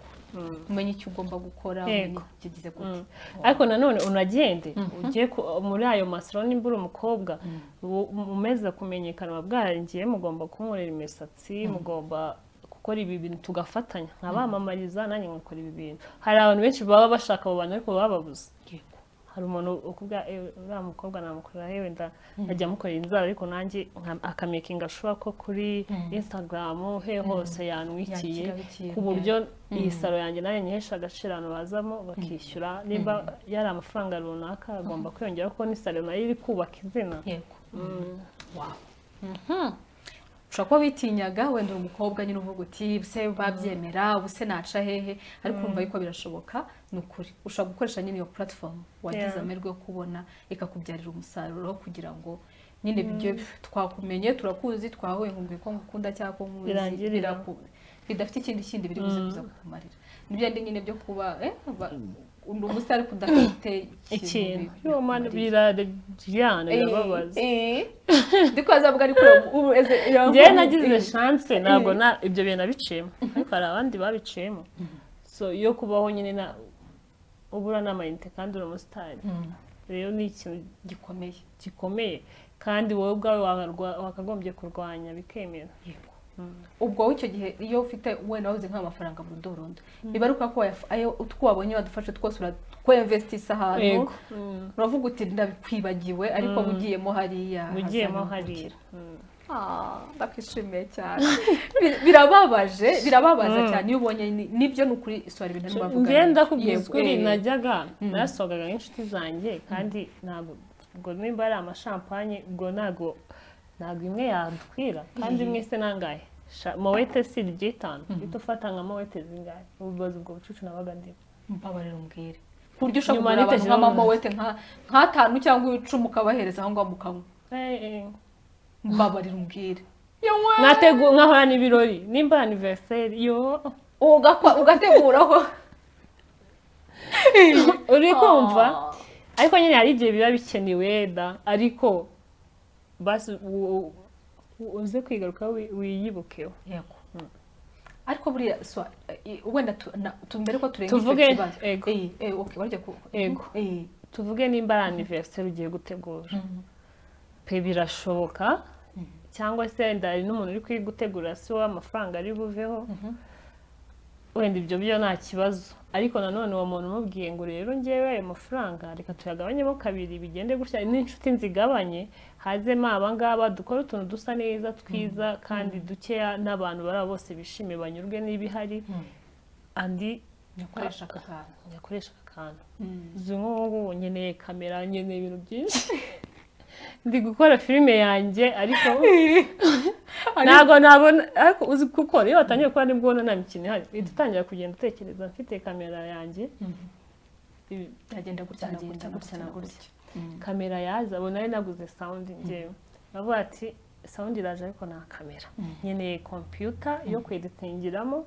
umenye icyo ugomba gukora, umenye ikigize gute. Ariko nanone unagende ugiye muri ayo masaro, nimba uri umukobwa umeze kumenyekana, buba bwarangiye, mugomba kunkorera imisatsi, mugomba gukora ibi bintu, tugafatanya nkabamamariza, nanjye nkakora ibi bintu. Hari abantu benshi baba bashaka abo bantu ariko bababuze. Hari umuntu ukubwira: "Uriya mukobwa namukorera he?" Wenda ajya amukorera inzara, ariko nanjye akamakinga sure ko kuri Instagram he hose yantwikiye, Yakira ikintu, ku buryo iyi salon yanjye nayo nyihesha agaciro, abantu bazamo bakishyura. Nimba yari amafaranga runaka, agomba kwiyongera, kuko ni salon nayo iri kubaka izina. Yego, wow. Ushobora kuba witinyaga, wenda uri umukobwa nyine uvuga uti: "Ubuse babyemera? Ubuse naca hehe?" Ariko urumva yuko birashoboka, ni ukuri. Ushobora gukoresha nyine iyo platform wagize amahirwe yo kubona, ikakubyarira umusaruro, kugira ngo nyine ibyo twakumenye, turakuzi, twahuye, nkubwiye ko ngukunda cyangwa ko nkuzi, Birangirira. Bidafite ikindi kindi biri buze kuza kukumarira. Nibyo ndi nyine byo kuba uri umusitari ariko udafite ikintu bi- yo man bikumarira. Biraryana, birababaza. Ndi kwazavuga ariko ubu Njyewe nagize chance, ntabwo na ibyo bintu nabiciyemo, ariko hari abandi babiciyemo. So iyo kubaho nyine na ubura n'amayinite kandi uri umusitari, rero ni ikintu gikomeye, gikomeye, kandi wowe ubwawe wakagombye kurwanya bikemera. Yego. Ubwo wowe icyo gihe iyo ufite wenda wabuze nk'amafaranga burundu burundu, biba ari uko ayo utwo wabonye wadufashe twose uratwemvestisa ahantu, uravuga uti: "Ndabikwibagiwe," ariko ugiyemo hariya ugiyemo hazana hariya. gukira. Ah, ndakwishimiye cyane. Birababaje, birababaza cyane iyo ubonye nibyo, ni ukuri isura ibintu arimo avuga. Njye ndakubwiza ukuri, najyaga nasohokaga nk'inshuti zanjye, kandi ntabwo ubwo nimba ari amashampanye, ubwo ntabwo imwe yadukwira, kandi imwe se nangahe? Moet si iry'itanu, uhita ufata nka Moet zingahe? Ububaza ubwo bucucu nabaga ndimo. Mbabarira umbwire ku buryo ushobora Nyuma kugura abantu niteje nk'amamoet nk'atanu cyangwa 10, ukabahereza aho ngaho mukanywa. Mbabarira umbwire. Nkahorana ibirori, nimba anniversaire yo Ugateguraho. Uri kumva? Ariko nyine hari igihe biba bikenewe da, ariko basi uze kwigaruka wiyibukeho. Yego, ariko buriya wenda mbere ko turenga icyo Tuvuge- kibazo. Ego. Okay, warya ku Ego. Tuvuge nimba ari anniversaire ugiye gutegura pe, birashoboka, cyangwa se wenda hari n'umuntu uri kuyigutegura, si wowe amafaranga ari buveho, wenda ibyo byo nta kibazo. Ariko nanone uwo muntu umubwiye ngo: "Rero ngewe ayo mafaranga reka tuyagabanyemo kabiri, bigende gutya, n'inshuti nzigabanye, hazemo aba ngaba, dukore utuntu dusa neza twiza kandi dukeya, n'abantu bari aho bose bishime, banyurwe n'ibihari," andi nyakoresha aka kantu. Nyakoresha aka kantu. Uzi nk'ubu ngubu nkeneye kamera, nkeneye ibintu byinshi, ndi gukora filime yanjye, ariko ntabwo nabona. Ariko uzi gukora, iyo watangiye gukora nibwo ubona nta mikino ihari, uhita utangira kugenda utekereza: mfite kamera yanjye Byagenda gutya na byagenda gutya. Gutya na gutya. Kamera yaza, ubu nari naguze sound, njyewe bavuga ati: "Sound iraje, ariko nta kamera, nkeneye computer yo kweditingiramo."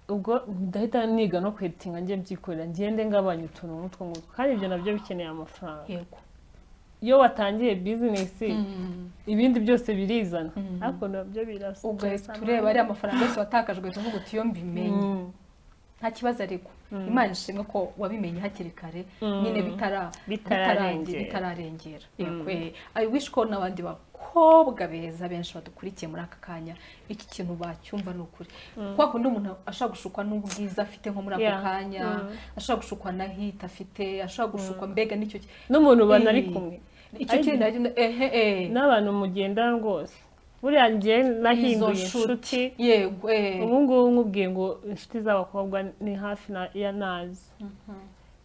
Ubwo ndahita niga no kweditinga, njye mbyikorera, ngende ngabanya utuntu nk'utwo ngutwo, kandi ibyo nabyo bikeneye amafaranga. Iyo watangiye business, ibindi byose birizana, ariko nabyo birasa. Ugahita ureba ariya mafaranga yose watakajwe, ugahita uvuga uti: "Iyo mbimenye." Nta kibazo, ariko Imana ishimwe ko wabimenye hakiri kare nyine Bitararengera. Bitararengera. Yego, I wish ko n'abandi bakobwa beza benshi badukurikiye muri aka kanya iki kintu bacyumva. Ni ukuri, kwa kundi umuntu ashobora gushukwa n'ubwiza afite nko muri ako kanya, ashobora gushukwa na hit afite, ashobora gushukwa mbega n'icyo N'umuntu banari kumwe. Icyo kintu nacyo, ehe N'abantu mugendana rwose, buriya njye nahinduye Izo inshuti. Yego. Ubu ngubu nkubwiye ngo inshuti z'abakobwa ni hafi ya nazi.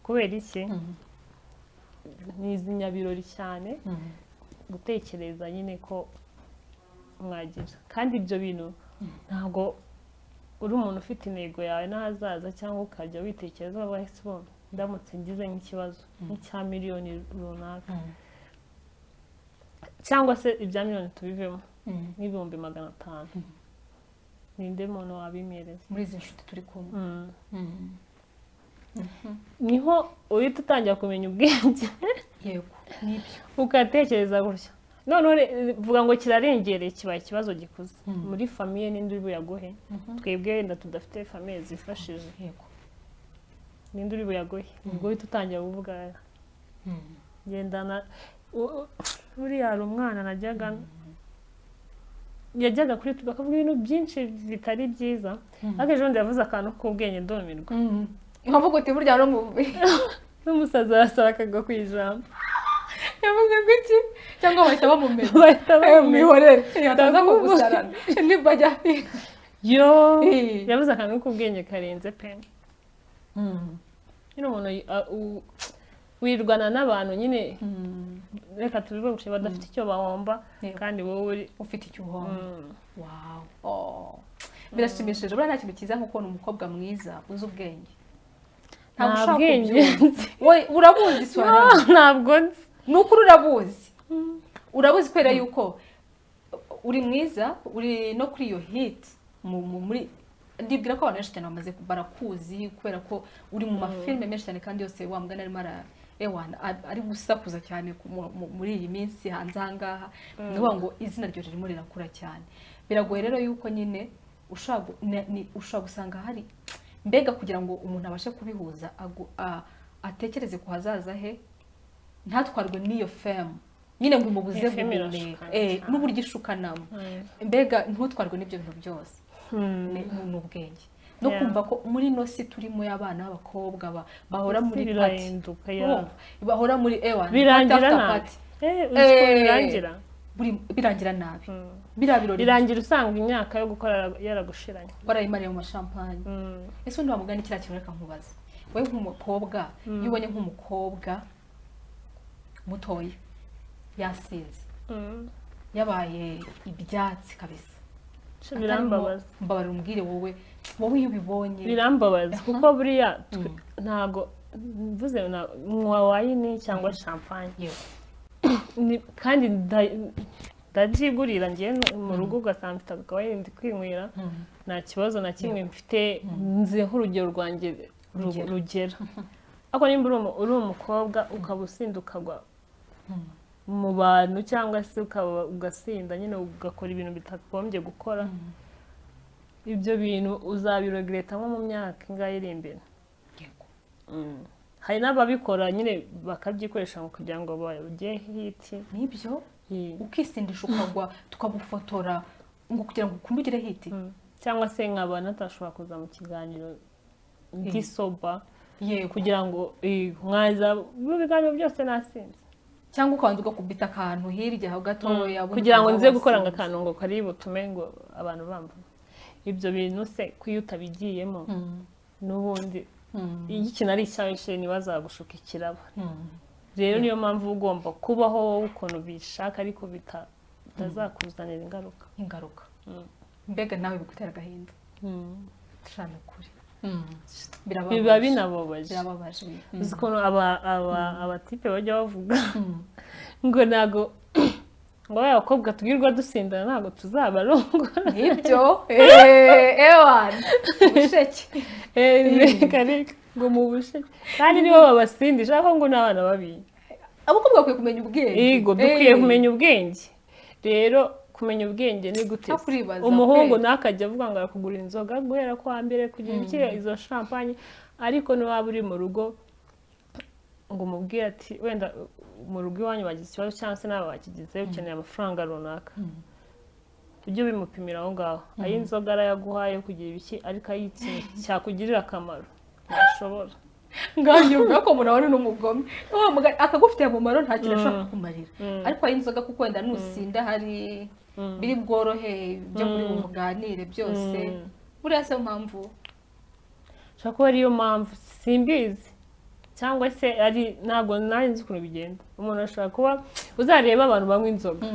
Kubera iki? Ni izinyabirori cyane, gutekereza nyine ko mwagira, kandi ibyo bintu ntabwo uri umuntu ufite intego yawe n'ahazaza, cyangwa ukajya witekereza wahise ubona ndamutse ngize nk'ikibazo nk'icya miliyoni runaka. Cyangwa se ibya miliyoni tubivemo, nk'ibihumbi 500, ninde muntu wabimereza? Muri izi nshuti turi kumwe. Niho uhita utangira kumenya ubwenge. Yego, nibyo. Ugatekereza gutya, noneho vuga ngo kirarengereye, kibaye ikibazo gikuze muri famille, ninde uri buyaguhe? Twebwe wenda tudafite famille zifashije, ninde uri buyaguhe? Ubwo uhita utangira kuvuga gendana. Buriya hari umwana najyaga yajyaga kuri YouTube akavuga ibintu byinshi bitari byiza, ariko ejo bundi yavuze akantu k'ubwenge ndumirwa. Nkavuga uti burya no mu N'umusazi arasara akagwa ku ijambo. Yavuze ngo iki? Cyangwa bahita bamumenya? Bahita bamumenya. Mwihorere, ataza kugusarana nibajya. Yo. Eh. Yavuze akantu k'ubwenge karenze pe. Nyine umuntu wirwana n'abantu nyine, reka tubivuge gutya, badafite icyo bahomba, kandi wowe uri ufite icyo uhomba. Wow. Oh. Birashimishije. Buriya nta kintu cyiza nko kubona umukobwa mwiza uzi ubwenge. Ntabwo Nta ushaka bwenge kubyumva. nzi. Wowe urabuzi, Swara. Ntabwo nzi. Ni ukuri urabuzi. Urabuzi kubera yuko uri mwiza, uri no kuri iyo hit muri, ndibwira ko abantu benshi cyane bamaze barakuzi kubera ko uri mu mafilime menshi cyane, kandi yose wa mugani arimo ara ewana ari gusakuza cyane muri iyi minsi hanze aha ngaha. Ni ukuvuga ngo izina ryo ririmo rirakura cyane. Biragoye rero yuko nyine ushobora ushobora gusanga hari mbega kugira ngo umuntu abashe kubihuza, atekereze ku hazaza he, ntatwarwe n'iyo fame nyine ngo imubuze Iyo fame guhumeka. irashukana cyane. N'uburyo ishukanamo, mbega ntutwarwe n'ibyo bintu byose. Ni ubwenge no kumva ko muri ino si turimo y'abana b'abakobwa bahora Isi muri party. birahinduka, ya. Urumva? Bahora muri ewa Birangira party after nabi. party. Uzi ko birangira? Birangira nabi biriya birori. Birangira usanga imyaka yo gukora yaragushiranye. Warayimariye mu mashampanye. Ese ubundi wamugani kiriya kintu, reka nkubaze, wowe nk'umukobwa, iyo ubonye nk'umukobwa mutoya yasinze, yabaye ibyatsi kabisa, Sha, birambabaza. Mbabarira umbwire, wowe iyo ubibonye? Birambabaza kuko buriya ntago mvuze nywa wine cyangwa champagne. Kandi ndabyigurira ngewe mu rugo, ugasanga mfite akawine ndi kwinywera, nta kibazo na kimwe mfite, nzi nk'urugero rwanjye Rugera. Rugera. Ariko nimba uri umukobwa ukaba usinda ukagwa mu bantu, cyangwa se ukaba ugasinda nyine ugakora ibintu bitagombye gukora, ibyo bintu uzabiregreta nko mu myaka ingahe iri imbere. Hari n'ababikora nyine bakabyikoresha ngo kugira ngo bajye hit. Nibyo, ukisindisha ukagwa, tukagufotora ngo kugira ngo ukunde ugire hit. Cyangwa se nkaba natashobora kuza mu kiganiro ndi sober, kugira ngo mwaza mu biganiro byose nasinze. Cyangwa ukabanza ugakubita akantu hirya aho gatoya, ubundi Kugira ngo ukaza nze gukora ngo wasinze. akantu ngo kari butume ngo abantu bamva ibyo bintu se, ko iyo utabigiyemo n'ubundi iyo ikintu ari icyawe cye ntibazagushuka ikiraba. Rero niyo mpamvu uba ugomba kubaho wowe ukuntu ubishaka, ariko bitazakuzanira ingaruka. Ingaruka, mbega nawe bigutera agahinda cyane ukuri. Biba Birababaje. binababaje. Birababaje. Uzi ukuntu abatipe bajya bavuga ngo ntago ngo ba bakobwa tubwirwa dusindana ntabwo tuzabarongora? Nibyo, ewana busheke. Reka reka, ngo mu busheke, kandi nibo babasindisha, ariko ngo n'abana babi. Abakobwa bakwiye kumenya ubwenge. Yego, dukwiye kumenya ubwenge. Rero kumenya ubwenge ni gute? No kuribaza, Umuhungu kweli. ntakajya avuga ngo arakugura inzoga guhera ku wa mbere kugira ibiki, izo champagne, ariko niwaba uri mu rugo ngo umubwire ati wenda mu rugo iwanyu bagize ikibazo, cyangwa se nawe bakigize, ukeneye amafaranga runaka, ujye ubimupimira aho ngaho. Ay'inzoga arayaguhaye kugira ibiki, ariko ay'ikintu cyakugirira akamaro ntashobora. Nganyumva ko umuntu abona n'umugome wa mugani akagufitiye umumaro, nta kintu ashobora kukumarira, ariko ay'inzoga kuko wenda nusinda hari biri bworohe ibyo muri bumuganire byose. Buriya se mpamvu? Ushobora kuba ariyo mpamvu, simbizi, cyangwa se ari ntabwo nanjye nzi ukuntu bigenda. Umuntu ashobora kuba, uzareba abantu banywa inzoga,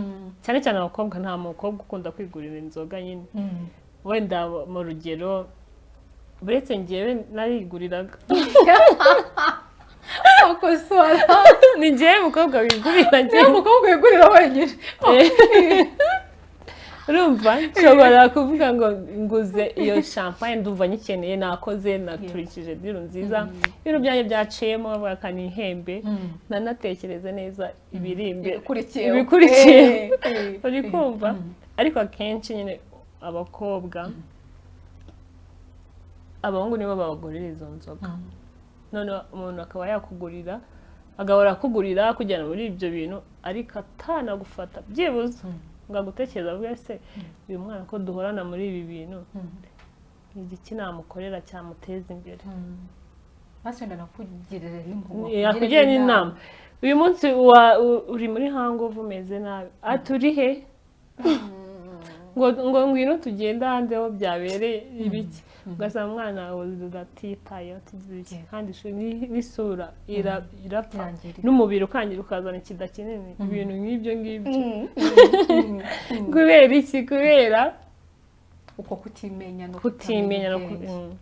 cyane cyane abakobwa, nta mukobwa ukunda kwigurira inzoga nyine wenda mu rugero, uretse ngewe nariguriraga. Akosora. Ni njyewe mukobwa wigurira. Niyo Njyewe mukobwa wigurira wenyine. Urumva nshobora kuvuga ngo nguze iyo champagne, ndumva nyikeneye, nakoze, naturikije deal nziza, ibintu byanjye byaciyemo, bavuga kanihembe, nanatekereze neza ibiri imbere. Ibikurikiyeho. Ibikurikiye. Uri kumva? Ariko akenshi nyine abakobwa, abahungu nibo babagurira izo nzoga. Noneho umuntu akaba yakugurira, agahora akugurira, akujyana muri ibyo bintu, ariko atanagufata byibuze ngo agutekereza, avuge: "Se uyu mwana ko duhorana muri ibi bintu, ni igiki namukorera cyamuteza imbere?" Basi wenda nakugirire n'impuhwe. Yakugira n'inama. Uyu munsi uri muri hangover, umeze nabi, ati: "Uri he?" Ngo "Ngwino tugende ahandi aho byabereye ibiki." Ugasanga umwana wawe uratitaye, atigize iki, kandi n'isura irapfa. Irangirika. N'umubiri ukangira, ukazana ikida kinini, ibintu nk'ibyo ngibyo. Kubera iki? Kubera uko kutimenya no kutimenya no kutamenya ubwenge.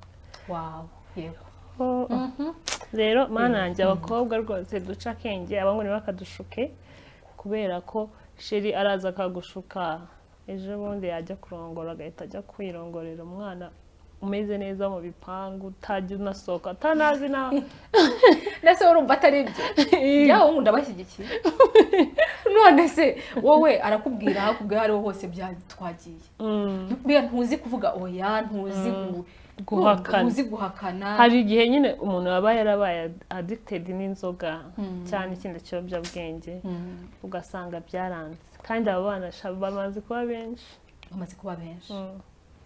Wawe, yego. Oh, rero mana yanjye, abakobwa rwose duca akenge, abahungu ntibakadushuke, kubera ko chéri araza akagushuka, ejo bundi yajya kurongora agahita ajya kwirongorera umwana umeze neza mu bipangu, utajya unasohoka, atanazi na Ndetse urumva atari ibyo yawe, wundi abashyigikiye. None se wowe arakubwira, aho akubwira aho ariho hose twagiye. Mbega ntuzi kuvuga oya, ntuzi Guhakana. Ntuzi guhakana. Hari igihe nyine umuntu aba yarabaye addicted n'inzoga cyane, ikindi kiyobyabwenge, ugasanga byaranze. Kandi abo bana bamaze kuba benshi. Bamaze kuba benshi,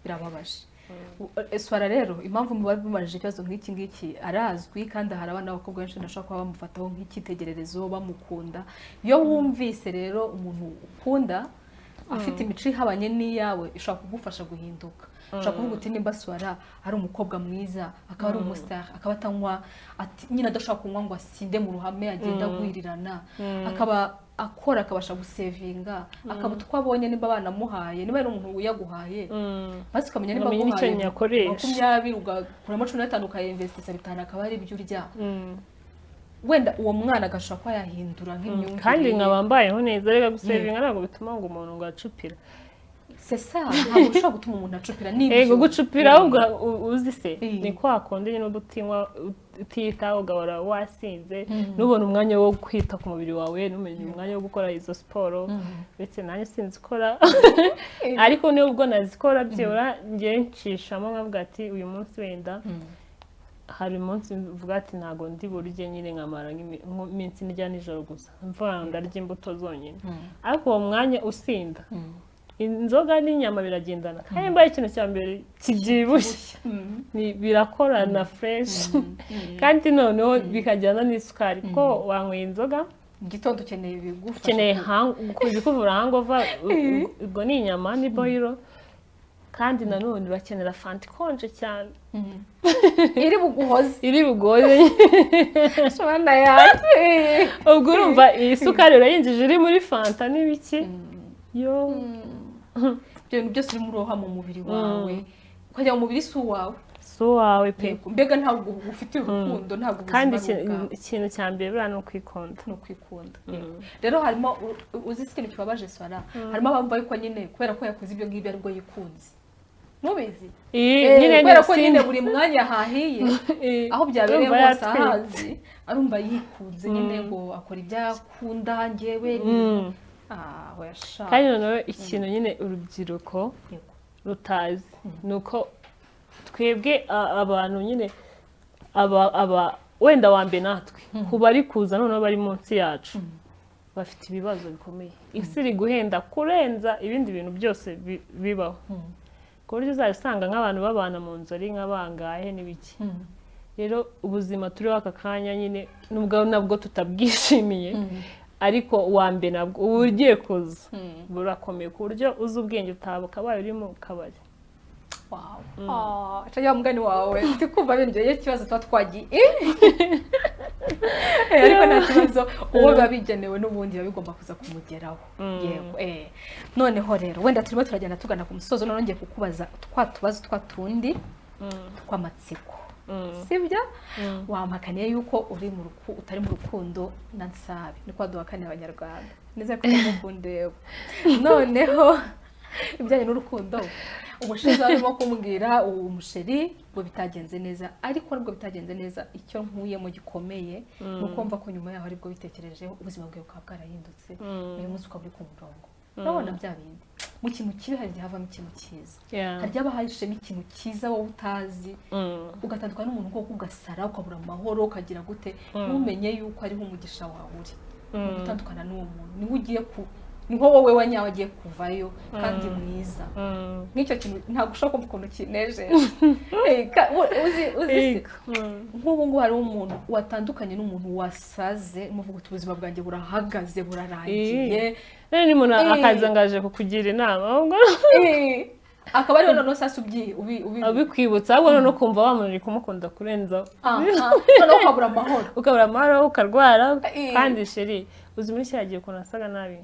birababaje. Swara rero, impamvu muba mubajije ikibazo nk'iki ngiki, arazwi, kandi hari abana b'abakobwa benshi ndashobora kuba bamufataho nk'icyitegererezo, bamukunda. Iyo wumvise rero umuntu ukunda afite imico ihabanye n'iyawe, ishobora kugufasha guhinduka. Ushobora kuvuga uti: "Nimba Swara ari umukobwa mwiza, akaba ari umusitari, akaba atanywa, nyine adashobora kunywa ngo asinde mu ruhame, agenda agwirirana, akaba akora, akabasha gusevinga, akaba utwo abonye, nimba banamuhaye, niba ari umuntu uyaguhaye, maze ukamenya nimba Ukamenya n'icyo aguhaye nyakoresha. 20, ugakuramo 15, ukayinvestisa 5, akaba ari ibyo urya, wenda uwo mwana agashobora kuba yahindura nk'imyumvire Kandi ye." nkaba mbayeho neza. Reka, gusevinga ntabwo bituma ngo umuntu ngo acupira. C'est ça, ntabwo ushobora gutuma umuntu acupira, nibyo. Yego, gucupira ahubwo uzi se, ni kwa kundi nyine uba utinywa, utiyitaho, ugahora wasinze, ntubone umwanya wo kwita ku mubiri wawe, ntumenye umwanya wo gukora izo siporo. Uretse nanjye sinzikora, ariko nubwo nazikora, byibura njye ncishamo nkavuga ati uyu munsi wenda hari umunsi mvuga ati ntabwo ndi burye nyine, nkamara nk'iminsi ndya nijoro gusa, mvuga ngo ndarya imbuto zonyine. Ariko uwo mwanya usinda inzoga n'inyama biragendana, kandi mbaye ikintu cya mbere kibyibushye, birakorana fresh, kandi noneho bikajyana n'isukari, kuko wanyweye inzoga, Mu gitondo ukeneye ibigufasha. Ukeneye ibikuvura hangover, ubwo ni inyama ni boyiro, kandi nanone urakenera fanta ikonje cyane. Iri buguhoze. Iri bugoye. Shobana yanjye. Ubwo urumva iyi sukari urayinjije iri muri fanta n'ibiki yo. Ibyo bintu byose urimo uroha mu mubiri wawe, ukajya mu mubiri si uwawe. Si uwawe pe. Yego, mbega ntabwo ufitiye urukundo, ntabwo ubuzima Kandi ari ubwawe. Ikintu cya mbere buriya ni ukwikunda. Ni ukwikunda. Yego. Rero harimo uzi ikintu kibabaje, Swara, harimo abumva yuko nyine kubera ko yakoze ibyo ngibyo aribwo yikunze, ntubizi. Iyi nyine Kubera ko ni nyine buri mwanya hahiye, aho byabereye urumva hose yatwitse. Ahazi arumva yikunze nyine, ngo akora ibyo akunda njyewe ah oya sha. Kandi noneho ikintu nyine urubyiruko rutazi ni uko twebwe abantu nyine aba wenda wa mbere natwe ku bari kuza noneho bari munsi yacu bafite ibibazo bikomeye. Isi iri guhenda kurenza ibindi bintu byose bibaho, ku buryo uzajya usanga nk'abantu babana mu nzu ari nka bangahe n'ibiki. Rero ubuzima turiho aka kanya nyine, nubwo nabwo tutabwishimiye, ariko uwa mbere nabwo uba ugiye kuza burakomeye, ku buryo uzi ubwenge utaba uri mu kabari. Wow. Ah, cyangwa mugani wawe ndi kumva biryoheye, ikibazo tuba twagiye. Ariko nta kibazo, uwo biba bigenewe n'ubundi biba bigomba kuza kumugeraho. Yego. Noneho rero wenda turimo turagenda tugana ku musozo, noneho ngiye kukubaza twa tubazo twa tundi tw'amatsiko. Sibyo? Wampakaniye yuko uri mu utari mu rukundo na Nsabi, niko waduhakaniye Abanyarwanda, nizere ko urimo kundeba. Noneho ibijyanye n'urukundo, ubushize arimo kumbwira uwo musheri ngo bitagenze neza, ariko nubwo bitagenze neza, icyo nkuyemo gikomeye ni uko mva ko nyuma yaho aribwo bitekerejeho, ubuzima bwawe bukaba bwarahindutse, uyu munsi ukaba uri ku murongo. Urabona bya bindi, mu kintu kibi hari igihe havamo ikintu cyiza, hari igihe haba hahishemo ikintu cyiza wowe utazi, ugatandukana n'umuntu koko ugasara, ukabura amahoro, ukagira gute, ntumenye yuko ariho umugisha wawe uri. Mu gutandukana n'uwo muntu niho ugiye ku niho wowe wa nyawe agiye kuvayo kandi mwiza. Nk'icyo kintu ntabwo ushobora kumva ukuntu kinejeje. Uzi se, nk'ubu ngubu hariho umuntu watandukanye n'umuntu wasaze, umuvuga uti ubuzima bwanjye burahagaze, burarangiye. None ni umuntu akaza ngo aje kukugira inama, ahubwo Akaba ariwe noneho sasa ubyi ubi ubi abikwibutsa, ahubwo noneho ukumva wa muntu uri kumukunda kurenzaho. Aha, noneho ukabura amahoro. Ukabura amahoro, ukarwara. Kandi chérie, uzi muri kiriya gihe ukuntu nasaga nabi?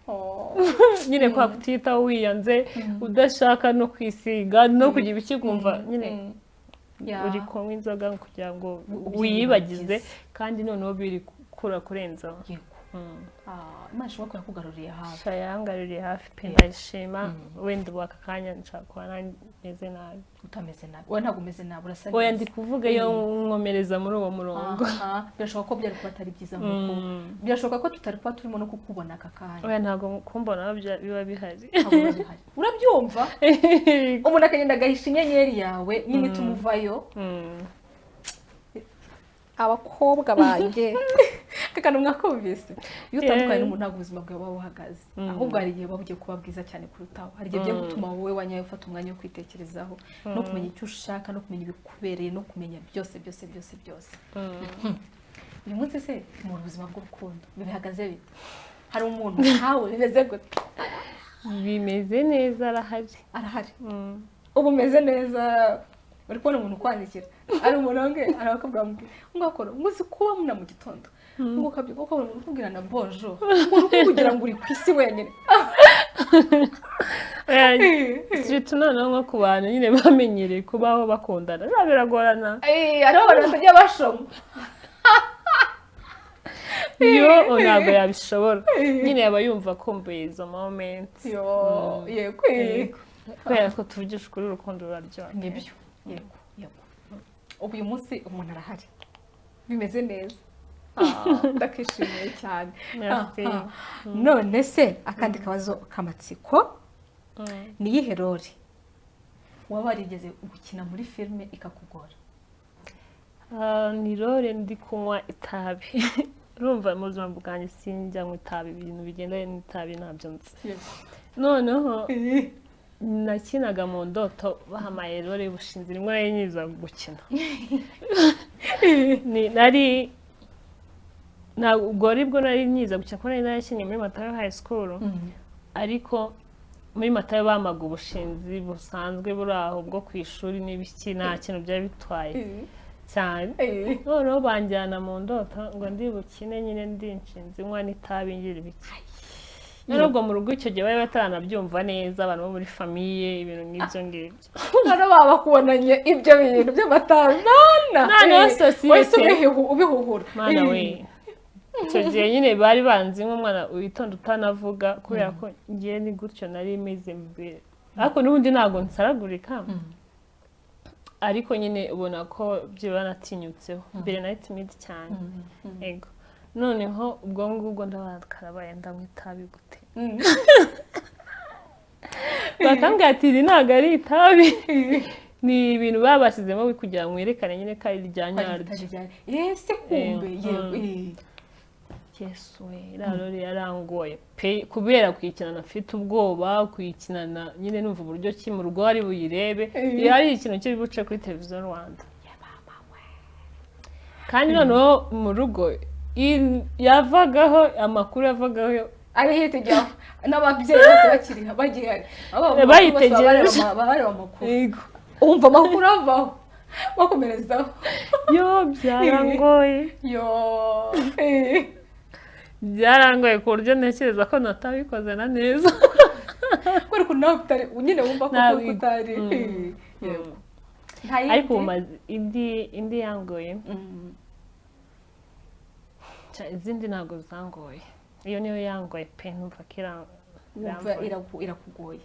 Oh. Nyine kwa kutiyitaho, wiyanze, udashaka no kwisiga no kugira ibiki, ukumva nyine uri kunywa inzoga kugira ngo Ubyibagize. wiyibagize, kandi noneho biri gukura kurenzaho. Yego. Ah, Imana ishobora kuba yakugaruriye hafi. Sha, yangaruriye hafi pe, ndayishima. Wenda ubu aka kanya nshobora kuba meze nabi. Utameze nabi, wowe ntabwo umeze nabi, urasa Oya, neza. ndi kuvuga iyo nkomereza muri uwo murongo. Aha, birashoboka ko byari kuba atari byiza nk'uko birashoboka ko tutari kuba turimo no kukubona aka kanya. Oya, ntabwo kumbona biba bihari. Ntabwo biba bihari, urabyumva? Umuntu akagenda agahisha inyenyeri yawe nyine ituma uvayo. Abakobwa banjye, akantu mwakumvise, iyo utandukanye n'umuntu ntabwo ubuzima bwawe buba buhagaze, ahubwo hari igihe buba bugiye kuba bwiza cyane kurutaho. Hari igihe bigiye gutuma wowe wanyawe ufata umwanya wo kwitekerezaho no kumenya icyo ushaka no kumenya ibikubereye no kumenya byose byose byose byose. Uyu munsi se mu buzima bw'urukundo bihagaze bite? Hari umuntu nkawe, bimeze gute? Bimeze neza, arahari. Arahari? Ubu umeze neza, uri kubona umuntu ukwandikira, ari umuntu wange arakubwira ngo ngakora ngo uzi kuba muna mu gitondo ngo ukabyuka ukabona umuntu ukubwira na bonjour, ngo uri kugira ngo uri ku isi wenyine. Surtout noneho nko ku bantu nyine bamenyereye kubaho bakundana, biba biragorana. Eh, hariho abantu batajya bashoma. Yo, ntabwo yabishobora nyine, yaba yumva akumbuye izo moment. Yo, yego. Kubera ko tuvugisha ukuri, urukundo ruraryoha. Nibyo, yego. Ubu uyu munsi umuntu arahari, bimeze neza. Ah, ndakwishimiye cyane. Merci. Ah, ah. None se akandi kabazo k'amatsiko, ni iyihe role waba warigeze gukina muri filime ikakugora? Ah, ni role ndi kunywa itabi. Urumva mu buzima bwanjye sinjya nywa itabi, ibintu bigendanye n'itabi ntabyo nzi. Noneho nakinaga mu ndoto bahamaye role y'ubushinzi, rimwe nari nyiza gukina. Nari ntabwo aribwo nari nyiza gukina, kuko nari narakinnye muri Matayo High School, ariko muri Matayo bamaga ubushinzi busanzwe buri aho bwo ku ishuri n'ibiki, nta kintu byari bitwaye cyane. Noneho banjyana mu ndoto ngo ndi bukine nyine ndi inshinzi, nywa n'itabi, ngira ibiki. Noneho ubwo mu rugo icyo gihe bari bataranabyumva neza, abantu bo muri famille, ibintu nk'ibyo ngibyo. Noneho baba bakubonanye ibyo bintu by'amatabi, mana! Noneho sosiyete. Wahise ubihuhura. Mana we, icyo gihe nyine bari banzi nk'umwana witonda utanavuga, kubera ko ngiye ni gutyo nari meze mbere, ariko n'ubundi ntabwo nsaragurika, ariko nyine ubona ko byibura natinyutseho. Mbere nari timide cyane. Ego, noneho ubwo ngubwo ndabona karabaye, ndanywa itabi gute? Bakambwira ati iri ntabwo ari itabi, ni ibintu baba bashyizemo kugira ngo mwerekane nyine ko ari irya nyaryo. Ese kumbe, yego. Yesu we, iriya role yarangoye pe, kubera kuyikinana afite ubwoba, kuyikinana nyine numva uburyo ki mu rugo ari buyirebe, iyo ari ikintu kiri buce kuri Televiziyo Rwanda. Kandi noneho mu rugo yavagaho amakuru, yavagaho Ari hitegeye n'ababyeyi bose bakiri bagihari. Bayitegereje. Baba bareba amakuru, wumva amakuru avaho bakomerezaho. Yo, byarangoye. Yo. Byarangoye ku buryo ntekereza ko natabikoze na neza. Kubera ukuntu nawe utari nyine wumva ko Nabi. utari. Yego. Nta yindi? Ariko ubu indi yangoye, izindi ntabwo zangoye, iyo niyo yangoye pe, numva ko Wumva iramgoye. Irakugoye.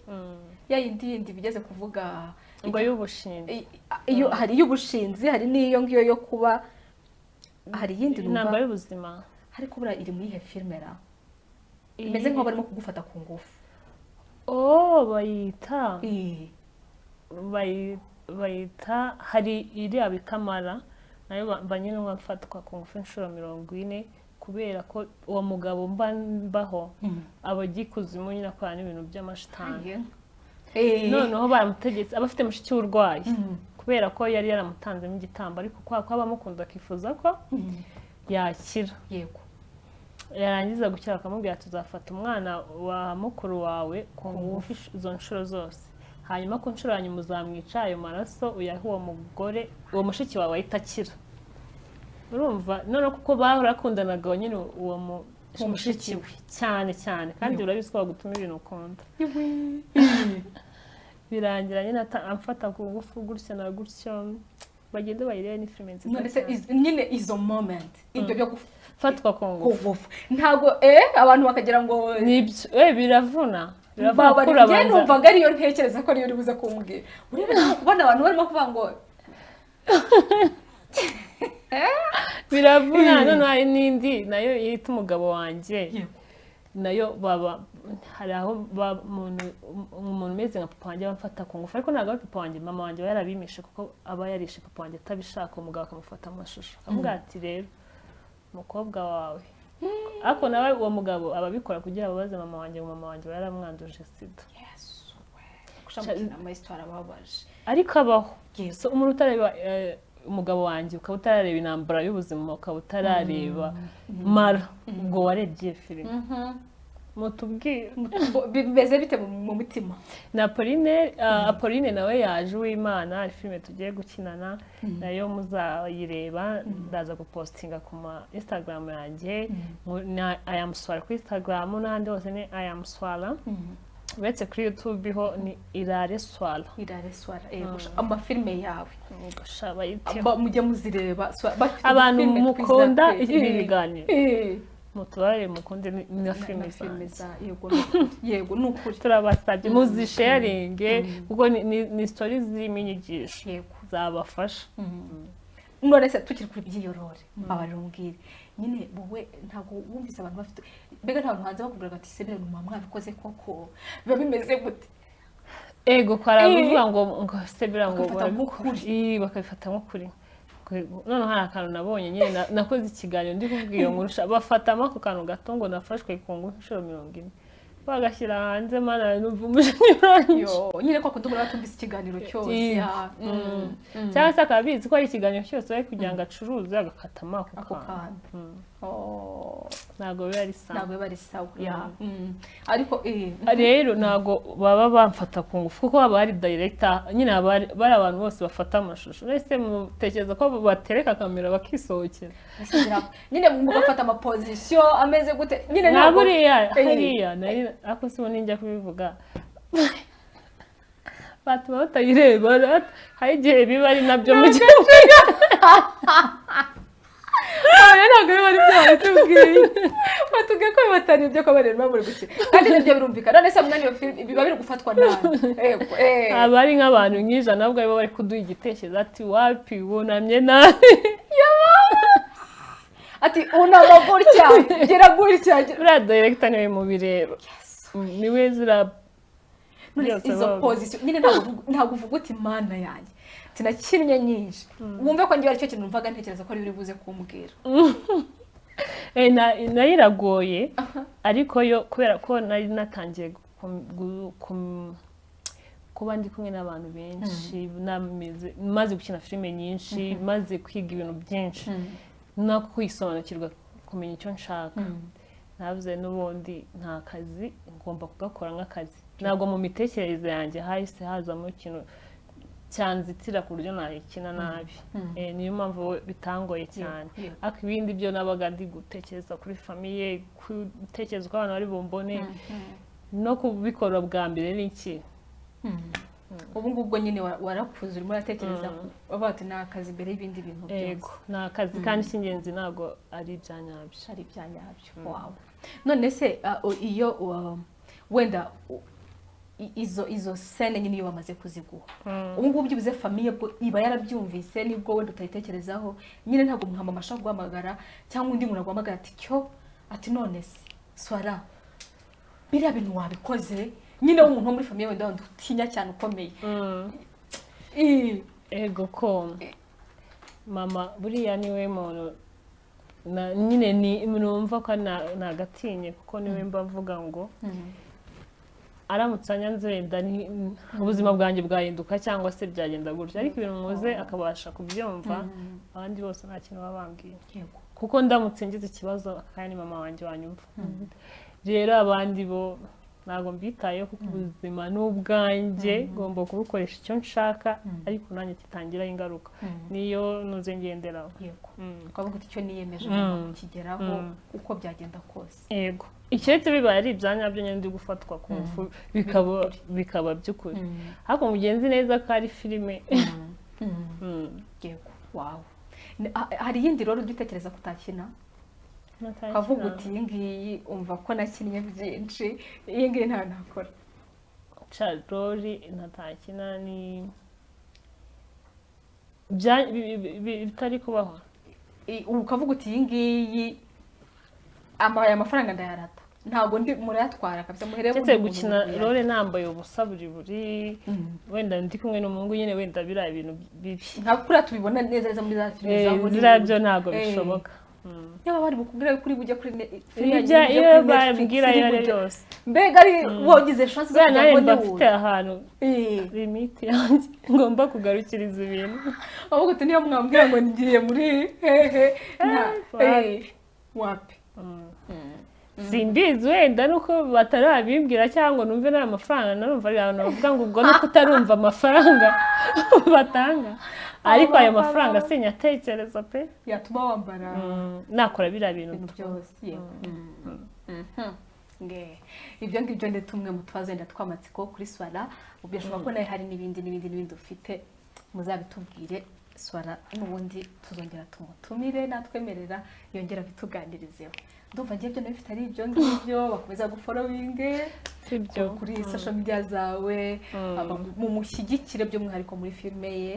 Ya yindi yindi bigeze kuvuga Ngo y'ubushinzi? Iyo hari iy'ubushinzi, hari n'iyo ngiyo yo kuba, hari iyindi numva. Intambara y'ubuzima. Ariko buriya iri muri ihe filime ra, imeze nk'aho barimo kugufata ku ngufu? Oh, bayita bayita, hari iriya bita Mara, nayo mba nyine mfatwa ku ngufu inshuro 40, kubera ko uwo mugabo mba mbaho aba agikuzimu nyine, akorana n'ibintu by'amashitani. Noneho baramutegetse, aba afite mushiki w'urwayi, kubera ko yari yaramutanzemo igitambo, ariko kwa ko aba amukunda akifuza ko yakira. Yarangiza gukira bakamubwira: "Tuzafata umwana wa mukuru wawe ku ngufu izo nshuro zose, hanyuma ku nshuro ya nyuma uzamwica, ayo maraso uyahe uwo mugore, uwo mushiki wawe ahita akira." Urumva noneho kuko barakundanaga nyine uwo mushiki we cyane cyane, kandi urabizi ko bagutuma ibintu ukunda. Birangira nyine amfata ku ngufu gutya na gutyo. Bagende bayirebe, ni filime nziza None se cyane. Nyine izo moment, ibyo byo Fatwa ku ngufu. Ngufu, ntabwo abantu bakagira ngo Nibyo, biravuna, biravuna. Baba Kuko njye urabanza numvaga ariyo ntekereza ko ariyo uri buze kumbwira. Urebe nawe kubona abantu barimo kuvuga ngo Biravuna. Noneho hari n'indi nayo yita Umugabo Wanjye. Nayo baba hari aho umuntu umeze nka papa wanjye aba amfata ku ngufu, ariko ntabwo ari papa wanjye, mama wanjye aba yarabimishe, kuko aba yarishe papa wanjye atabishaka. Umugabo akamufata amashusho akamubwira ati: "Rero umukobwa wawe." Ariko nawe uwo mugabo aba abikora kugira ababaze mama wanjye, ngo mama wanjye aba yaramwanduje sida. Yesu we, gushamukira ama histoire ababaje. Ariko abaho. So umuntu utareba Umugabo Wanjye, ukaba utarareba Intambara y'Ubuzima, ukaba utarareba Mara, ubwo warebye iyo filime, mutubwire. Bimeze bite mu mutima? Na Apolline, Apolline nawe yaje uwimana, hari filime tugiye gukinana nayo, muzayireba, ndaza gupostinga ku ma Instagram yanjye. Na Ayamuswara kuri Instagram n'ahandi hose ni Ayamuswara, uretse kuri YouTube ho ni Irare Swara. Irare Swara, amafilime yawe Sha, bayiteho. Mujye muzireba, bafite Abantu udufilime twiza mukunda pe. ibi biganiro, mutubarire mukunde na filime Na filime zanjye. Yego, ni ukuri. Yego, ni ukuri. Turabasabye muzisharinge, kuko ni story zirimo inyigisho zabafasha. None se tukiri kuri by'iyorore, mbabarira umbwire nyine, wowe ntabwo wumvise abantu bafite, mbega nta bantu hanze bakubwira bati: "Se biriya bintu muba mwabikoze koko, biba bimeze gute?" Ego, kwaravuga ngo se biriya ngo Bakabifata barabikora. nk'ukuri. Ii, bakabifata nk'ukuri. Noneho hari akantu nabonye nyine, nakoze ikiganiro ndi kuvuga iyo nkuru, bafatamo ako kantu gato ngo nafashwe ku ngufu inshuro 40, bagashyira hanze. Mana, numva umujinya urangije. Yo, nyine kwa kundi umuntu atumvise ikiganiro cyose. Yego. Cyangwa se akaba abizi ko ari ikiganiro cyose, ari kugira ngo acuruze agakatamo ako ako kantu. Kantu. Oh, Ntabwo biba ari sawa. Ntabwo biba ari sawa ya. Ariko Rero ntabwo baba bamfata ku ngufu, kuko haba hari director nyine, haba bari abantu bose bafata amashusho. Ese mutekereza ko batereka kamera bakisohokera? Ese nyine mugafata amaposition ameze gute nyine? Nka Ntabwo buriya hariya nari, ariko si ubu ninjya kubivuga batuma batayireba. Hari igihe biba ari nabyo mu gihe Oya, ntabwo biba ari byo batubwiye. Batubwiye ko batari ibyo, ko bareba bari gukina, kandi nibyo birumvikana. None se mwanya iyo filime biba biri gufatwa nabi? Yego. Aba ari nk'abantu nk'ijana ahubwo aribo bari kuduha igitekerezo ati: "Wapi, wunamye nabi." Ati: "Unama gutya, gira gutya, Buriya director niwe mubireba, niwe zira None byose izo baba- position nyine, ntabwo uvuga uti: "Mana yanjye, tinakinnye nyinshi"? Wumve ko ngewe aricyo kintu numvaga ntekereza ko ari buri buze kumbwira. Nayo iragoye, ariko yo kubera ko nari natangiye kuba ndi kumwe n'abantu benshi, maze gukina filime nyinshi, maze kwiga ibintu byinshi no kwisobanukirwa, kumenya icyo nshaka, navuze n'ubundi nta kazi ngomba kugakora nk'akazi. Ntabwo mu mitekerereze yanjye hahise hazamo ikintu cyanzitira ku buryo nayikina nabi. Niyo mpamvu bitangoye cyane. Ariko ibindi byo nabaga ndi gutekereza kuri famille, gutekereza uko abantu bari bumbone, no kubikora bwa mbere ni iki. Ubu ngubwo nyine warakuze, urimo uratekereza bavuga ati ni akazi imbere y'ibindi bintu byose. Yego, ni akazi, kandi icy'ingenzi ntabwo ari ibya nyabyo. Ari ibya nyabyo. Wawe none se iyo wenda izo scène nyine iyo bamaze kuziguha, ubu ngubu byibuze famille bwo iba yarabyumvise, nibwo wenda utayitekerezaho nyine, ntabwo nka mama ashobora guhamagara cyangwa undi muntu aguhamagara ati cyo, ati none se Swara, biriya bintu wabikoze nyine, w'umuntu wo muri famille wenda wenda utinya cyane ukomeye? Ego ko mama buriya niwe muntu nyine ni numva ko nagatinye, kuko niwe mba mvuga ngo aramutse anyanze wenda ubuzima bwanjye bwahinduka cyangwa se byagenda gutya, ariko ibintu muze akabasha kubyumva, abandi bose nta kintu baba bambwiye, kuko ndamutse ngize ikibazo kandi ni mama wanjye wanyumva. Rero abandi bo ntabwo mbitayeho, kuko ubuzima ni ubwanjye, ngomba kubukoresha icyo nshaka, ariko nanjye kitangiraho ingaruka, niyo nuze ngenderaho. Ukavuga uti icyo niyemeje ngomba kukigeraho uko byagenda kose. Yego, ikiretse bibaye ari ibya nyabyo nyine, ndi gufatwa ku ngufu, bikaba by'ukuri, ariko mugenzi neza ko ari filime. Yego, wawe hari iyindi rero ujya utekereza ko utakina, ukavuga uti iyi ngiyi umva ko nakinnye byinshi, iyi ngiyi ntayo nakora? Ca role ntatakina ni bitari kubaho. Ukavuga uti iyi ngiyi aya mafaranga ndayarata, ntabwo ndi murayatwara kabisa, muhereye Ndetse gukina role nambaye ubusa buri wenda ndi kumwe n'umuhungu nyine, wenda biriya bintu bibi. Nka kuriya tubibona neza neza muri za filime za Hollywood. Ziriya byo ntabwo bishoboka. Niba bari bukubwira ko uri bujye kuri filime Ibyo yanyu, iyo uri bujye kuri Netflix, bambwira uri ayo ari bujye- yose. Mbega ari wogize chance zo Buriya kujya nanjye Hollywood. mba mfite ahantu limite yanjye ngomba kugarukiriza ibintu. Ahubwo uti niyo mwambwira ngo ngiye muri hehe nta Wapi. Wapi. Simbizi, wenda nuko batarabimbwira cyangwa numve n'aya mafaranga narumva ari abantu bavuga ngo ubwo nuko utarumva amafaranga batanga, ariko ayo mafaranga sinyatekereza pe. Yatuma wambara Nakora biriya bintu. Ibintu byose, yego. Ibyo ngibyo ni tumwe mu tubazo wenda tw'amatsiko kuri Swara. Birashoboka ko nawe hari n'ibindi n'ibindi n'ibindi ufite, muzabitubwire. Swara n'ubundi tuzongera tumutumire natwemerera yongera abituganirizeho. Ndumva ngiye ibyo nabifite ari ibyo ngibyo. Bakomeza gufollowinge Sibyo. kuri social media zawe, mumushyigikire by'umwihariko muri filime ye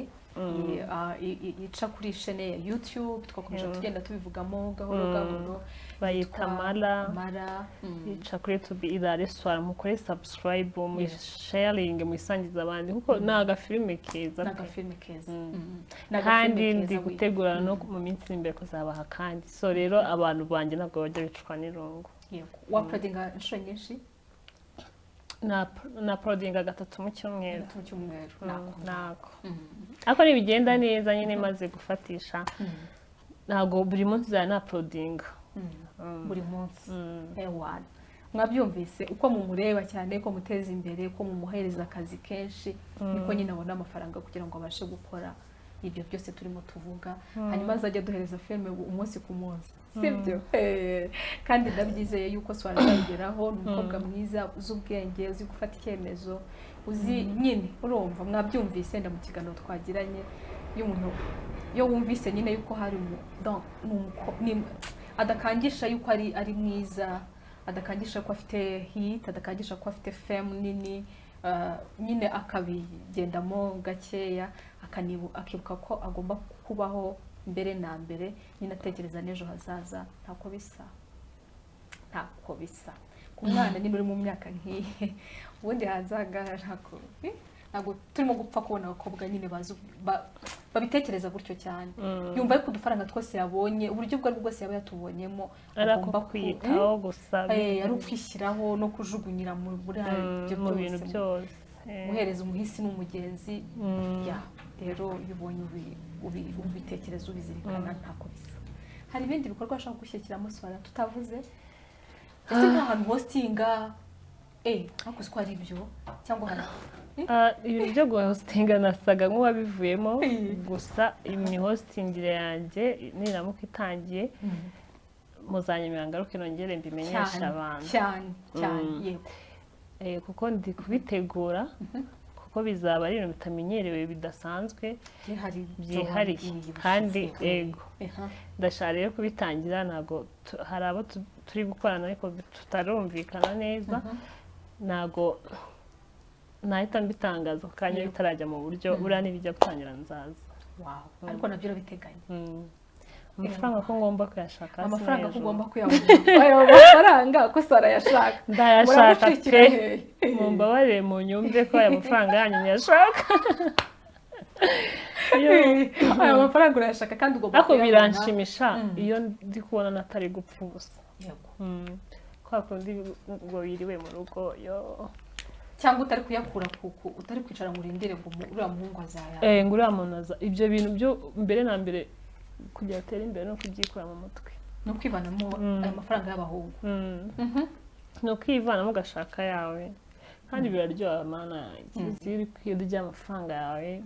ica kuri chaîne ya YouTube, twakomeje tugenda tubivugamo gahoro gahoro. Bayita Yitwa Mara. Mara. Yica kuri YouTube Irare Swara. Mukore subscribe, mu sharing, muyisangize abandi, kuko ni agafilime keza Ni pe. agafilime keza. Ni Kandi agafilime ndi keza gutegura no mu minsi iri imbere kuzabaha kandi, so rero abantu banjye ntabwo bajya bicwa n'irungu. Yego, wauploadinga inshuro nyinshi? Na uploadinga gatatu mu cyumweru. Gatatu mu cyumweru, nako. Nako ariko nibigenda neza nyine, maze gufatisha, ntabwo buri munsi uzajya nauploadinga. Buri munsi. Ewana, mwabyumvise, uko mumureba cyane, ko muteza imbere, ko mumuhereza akazi kenshi, niko nyine abona amafaranga kugira ngo abashe gukora ibyo byose turimo tuvuga, hanyuma azajya aduhereza filime umunsi ku munsi, sibyo? Kandi ndabyizeye yuko Swara azabigeraho. Ni umukobwa mwiza, uzi ubwenge, uzi gufata icyemezo, uzi nyine, urumva mwabyumvise nda mu kiganiro twagiranye, iyo umuntu iyo wumvise nyine yuko hari donc, adakangisha yuko ari mwiza, adakangisha ko afite hit, adakangisha ko afite fame nini, nyine akabigendamo gakeya, akibuka ko agomba kubaho mbere na mbere nyine atekereza n'ejo hazaza. Ntako bisa, ntako bisa ku mwana nyine uri mu myaka nk'iyi. Ubundi hanze aha ngaha ntabwo turimo gupfa kubona abakobwa nyine bazi babitekereza gutyo cyane. Yumva yuko udufaranga twose yabonye, uburyo ubwo aribwo bwose yaba yatubonyemo, Ari ako agomba kwiyitaho gusa. Ari ukwishyiraho no kujugunyira muri ibyo Mu bintu byose, byose. Guhereza umuhisi n'umugenzi. Ya, rero iyo ubonye ubitekereza, ubizirikana, ntako bisa. Hari ibindi bikorwa bashaka gushyikiramo Swara tutavuze? Ese nta hantu hostinga, ariko ko ari ibyo cyangwa hari? Ah, ibintu byo guhostinga nasaga nk'uwabivuyemo, gusa imihostingire yanjye niramuka itangiye muzanyemera ngaruke nongere mbimenyeshe Cyane. abantu. Cyane cyane, yego. Kuko ndi kubitegura, kuko Kuko bizaba ari ibintu bitamenyerewe, bidasanzwe, byihariye kandi yego. Ndashaka rero kubitangira. Ntabwo hari abo turi gukorana ariko tutarumvikana neza, ntabwo nahita mbitangaza ako kanya bitarajya mu buryo. Buriya nibijya gutangira nzaza. Ariko nabyo urabiteganya? Amafaranga ko ngomba kuyashaka. Amafaranga ko ugomba kuyabona, ayo mafaranga ko Sara yashaka. Ndayashaka pe, mumbabarire munyumve ko aya mafaranga yanyu nyashaka. Aya mafaranga urayashaka kandi ugomba kuyabona. Ariko biranshimisha iyo ndi kubona natari gupfa ubusa. Kwa kundi ngo wiriwe mu rugo yo cyangwa utari kuyakura kuko utari kwicara ngo urindire ngo uriya muhungu azaya. Ngo uriya muntu aza. Ibyo bintu byo mbere na mbere kugira utere imbere no kubyikura mu mutwe. No kwivanamo ayo mafaranga y'abahungu. Ni ukwivanamo ugashaka yawe, kandi biraryoha mana yanjye. Iyo uri kwirya amafaranga yawe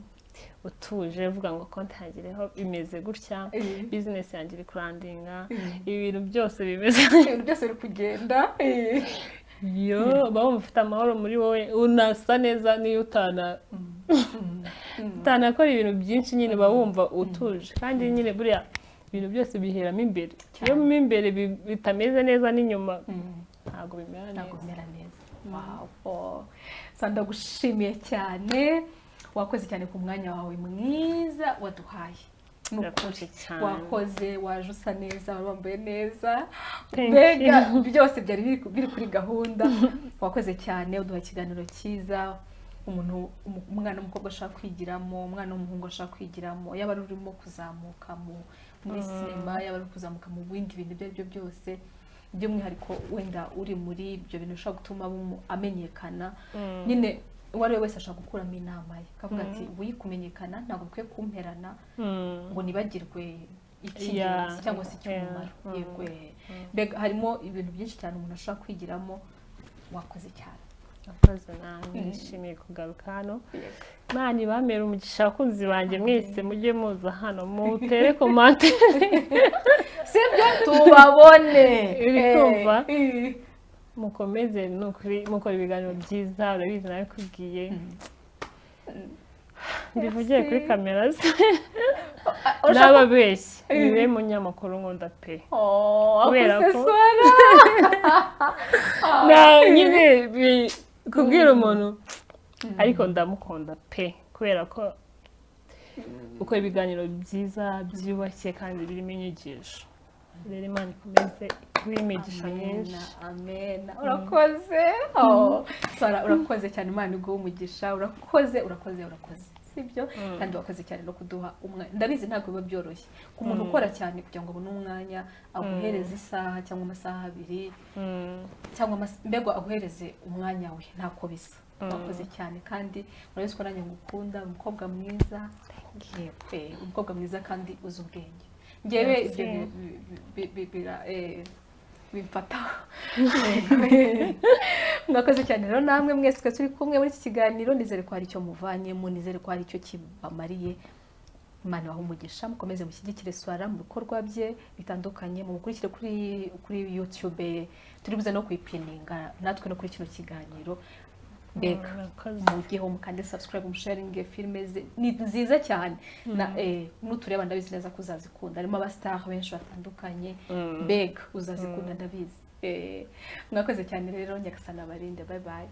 utuje, uvuga ngo konti yanjye imeze gutya, bizinesi yanjye iri kurandinga, ibintu byose bimeze, ibintu byose biri kugenda. Yo, uba wumva ufite amahoro muri wowe, unasa neza niyo utanakora ibintu byinshi nyine, uba wumva utuje. Kandi nyine buriya ibintu byose biheramo imbere, iyo mo imbere bitameze neza n'inyuma ntabwo bimera neza. Ndagushimiye cyane, wakoze cyane ku mwanya wawe mwiza waduhaye. Wakoze, waje usa neza, wambaye neza, mbega byose byari biri kuri gahunda. Wakoze cyane, uduha ikiganiro cyiza. Umuntu, umwana w'umukobwa ashaka kwigiramo, umwana w'umuhungu ashaka kwigiramo, yaba ari urimo kuzamuka muri sinema, yaba ari kuzamuka mu bindi bintu ibyo ari byo byose, by'umwihariko wenda uri muri ibyo bintu bishobora gutuma amenyekana nyine, uwo ari we wese ashaka gukuramo inama ye akavuga ati ubu kumenyekana ntabwo bikwiye kumperana ngo nibagirwe icy'ingenzi cyangwa se icy'umumaro. Yego, mbega harimo ibintu byinshi cyane umuntu ashobora kwigiramo. Wakoze cyane. Wakoze nawe, nishimiye kugaruka hano. Imana ibamere umugisha, abakunzi banjye mwese mujye muza hano mutere komante, sibyo tubabone. Uri kumva? Mukomeze mukora ibiganiro byiza, urabizi nabikubwiye, mbivugiye kuri kamera ze n'ababeshyi, niwe munyamakuru nkunda pe. Kubera ko nyine kubwira umuntu ariko ndamukunda pe, kubera ko ukora ibiganiro byiza byubashye kandi birimo inyigisho. Rero Imana ikomeze imigisha myinshi. Amen. Urakoze. Sara, urakoze cyane, Imana iguhe umugisha. Urakoze, urakoze, urakoze. Sibyo? Kandi wakoze cyane no kuduha umwanya. Ndabizi ntabwo biba byoroshye ku muntu ukora cyane kugira ngo abone umwanya aguhereze isaha cyangwa amasaha abiri cyangwa mbega aguhereze umwanya we, ntako bisa. Wakoze cyane kandi urabizi ko nanjye ngukunda, umukobwa mwiza. Umukobwa mwiza kandi uzi ubwenge. Ngewe ibyo bimfataho. Mwakoze cyane rero namwe mwese twe turi kumwe muri iki kiganiro, nizere ko hari icyo muvanyemo, nizere ko hari icyo kibamariye. Imana ibahe umugisha, mukomeze mushyigikire Swara mu bikorwa bye bitandukanye, mumukurikire kuri YouTube, turi buze no kuyipininga natwe no kuri kino kiganiro. Mbega mugiheho mukande subscribe, musharinge filime ze ni nziza cyane, n'utureba ndabizi neza ko uzazikunda, harimo abastar benshi batandukanye, mbega uzazikunda ndabizi. Mwakoze cyane rero, Nyagasani abarinde. Bye bye.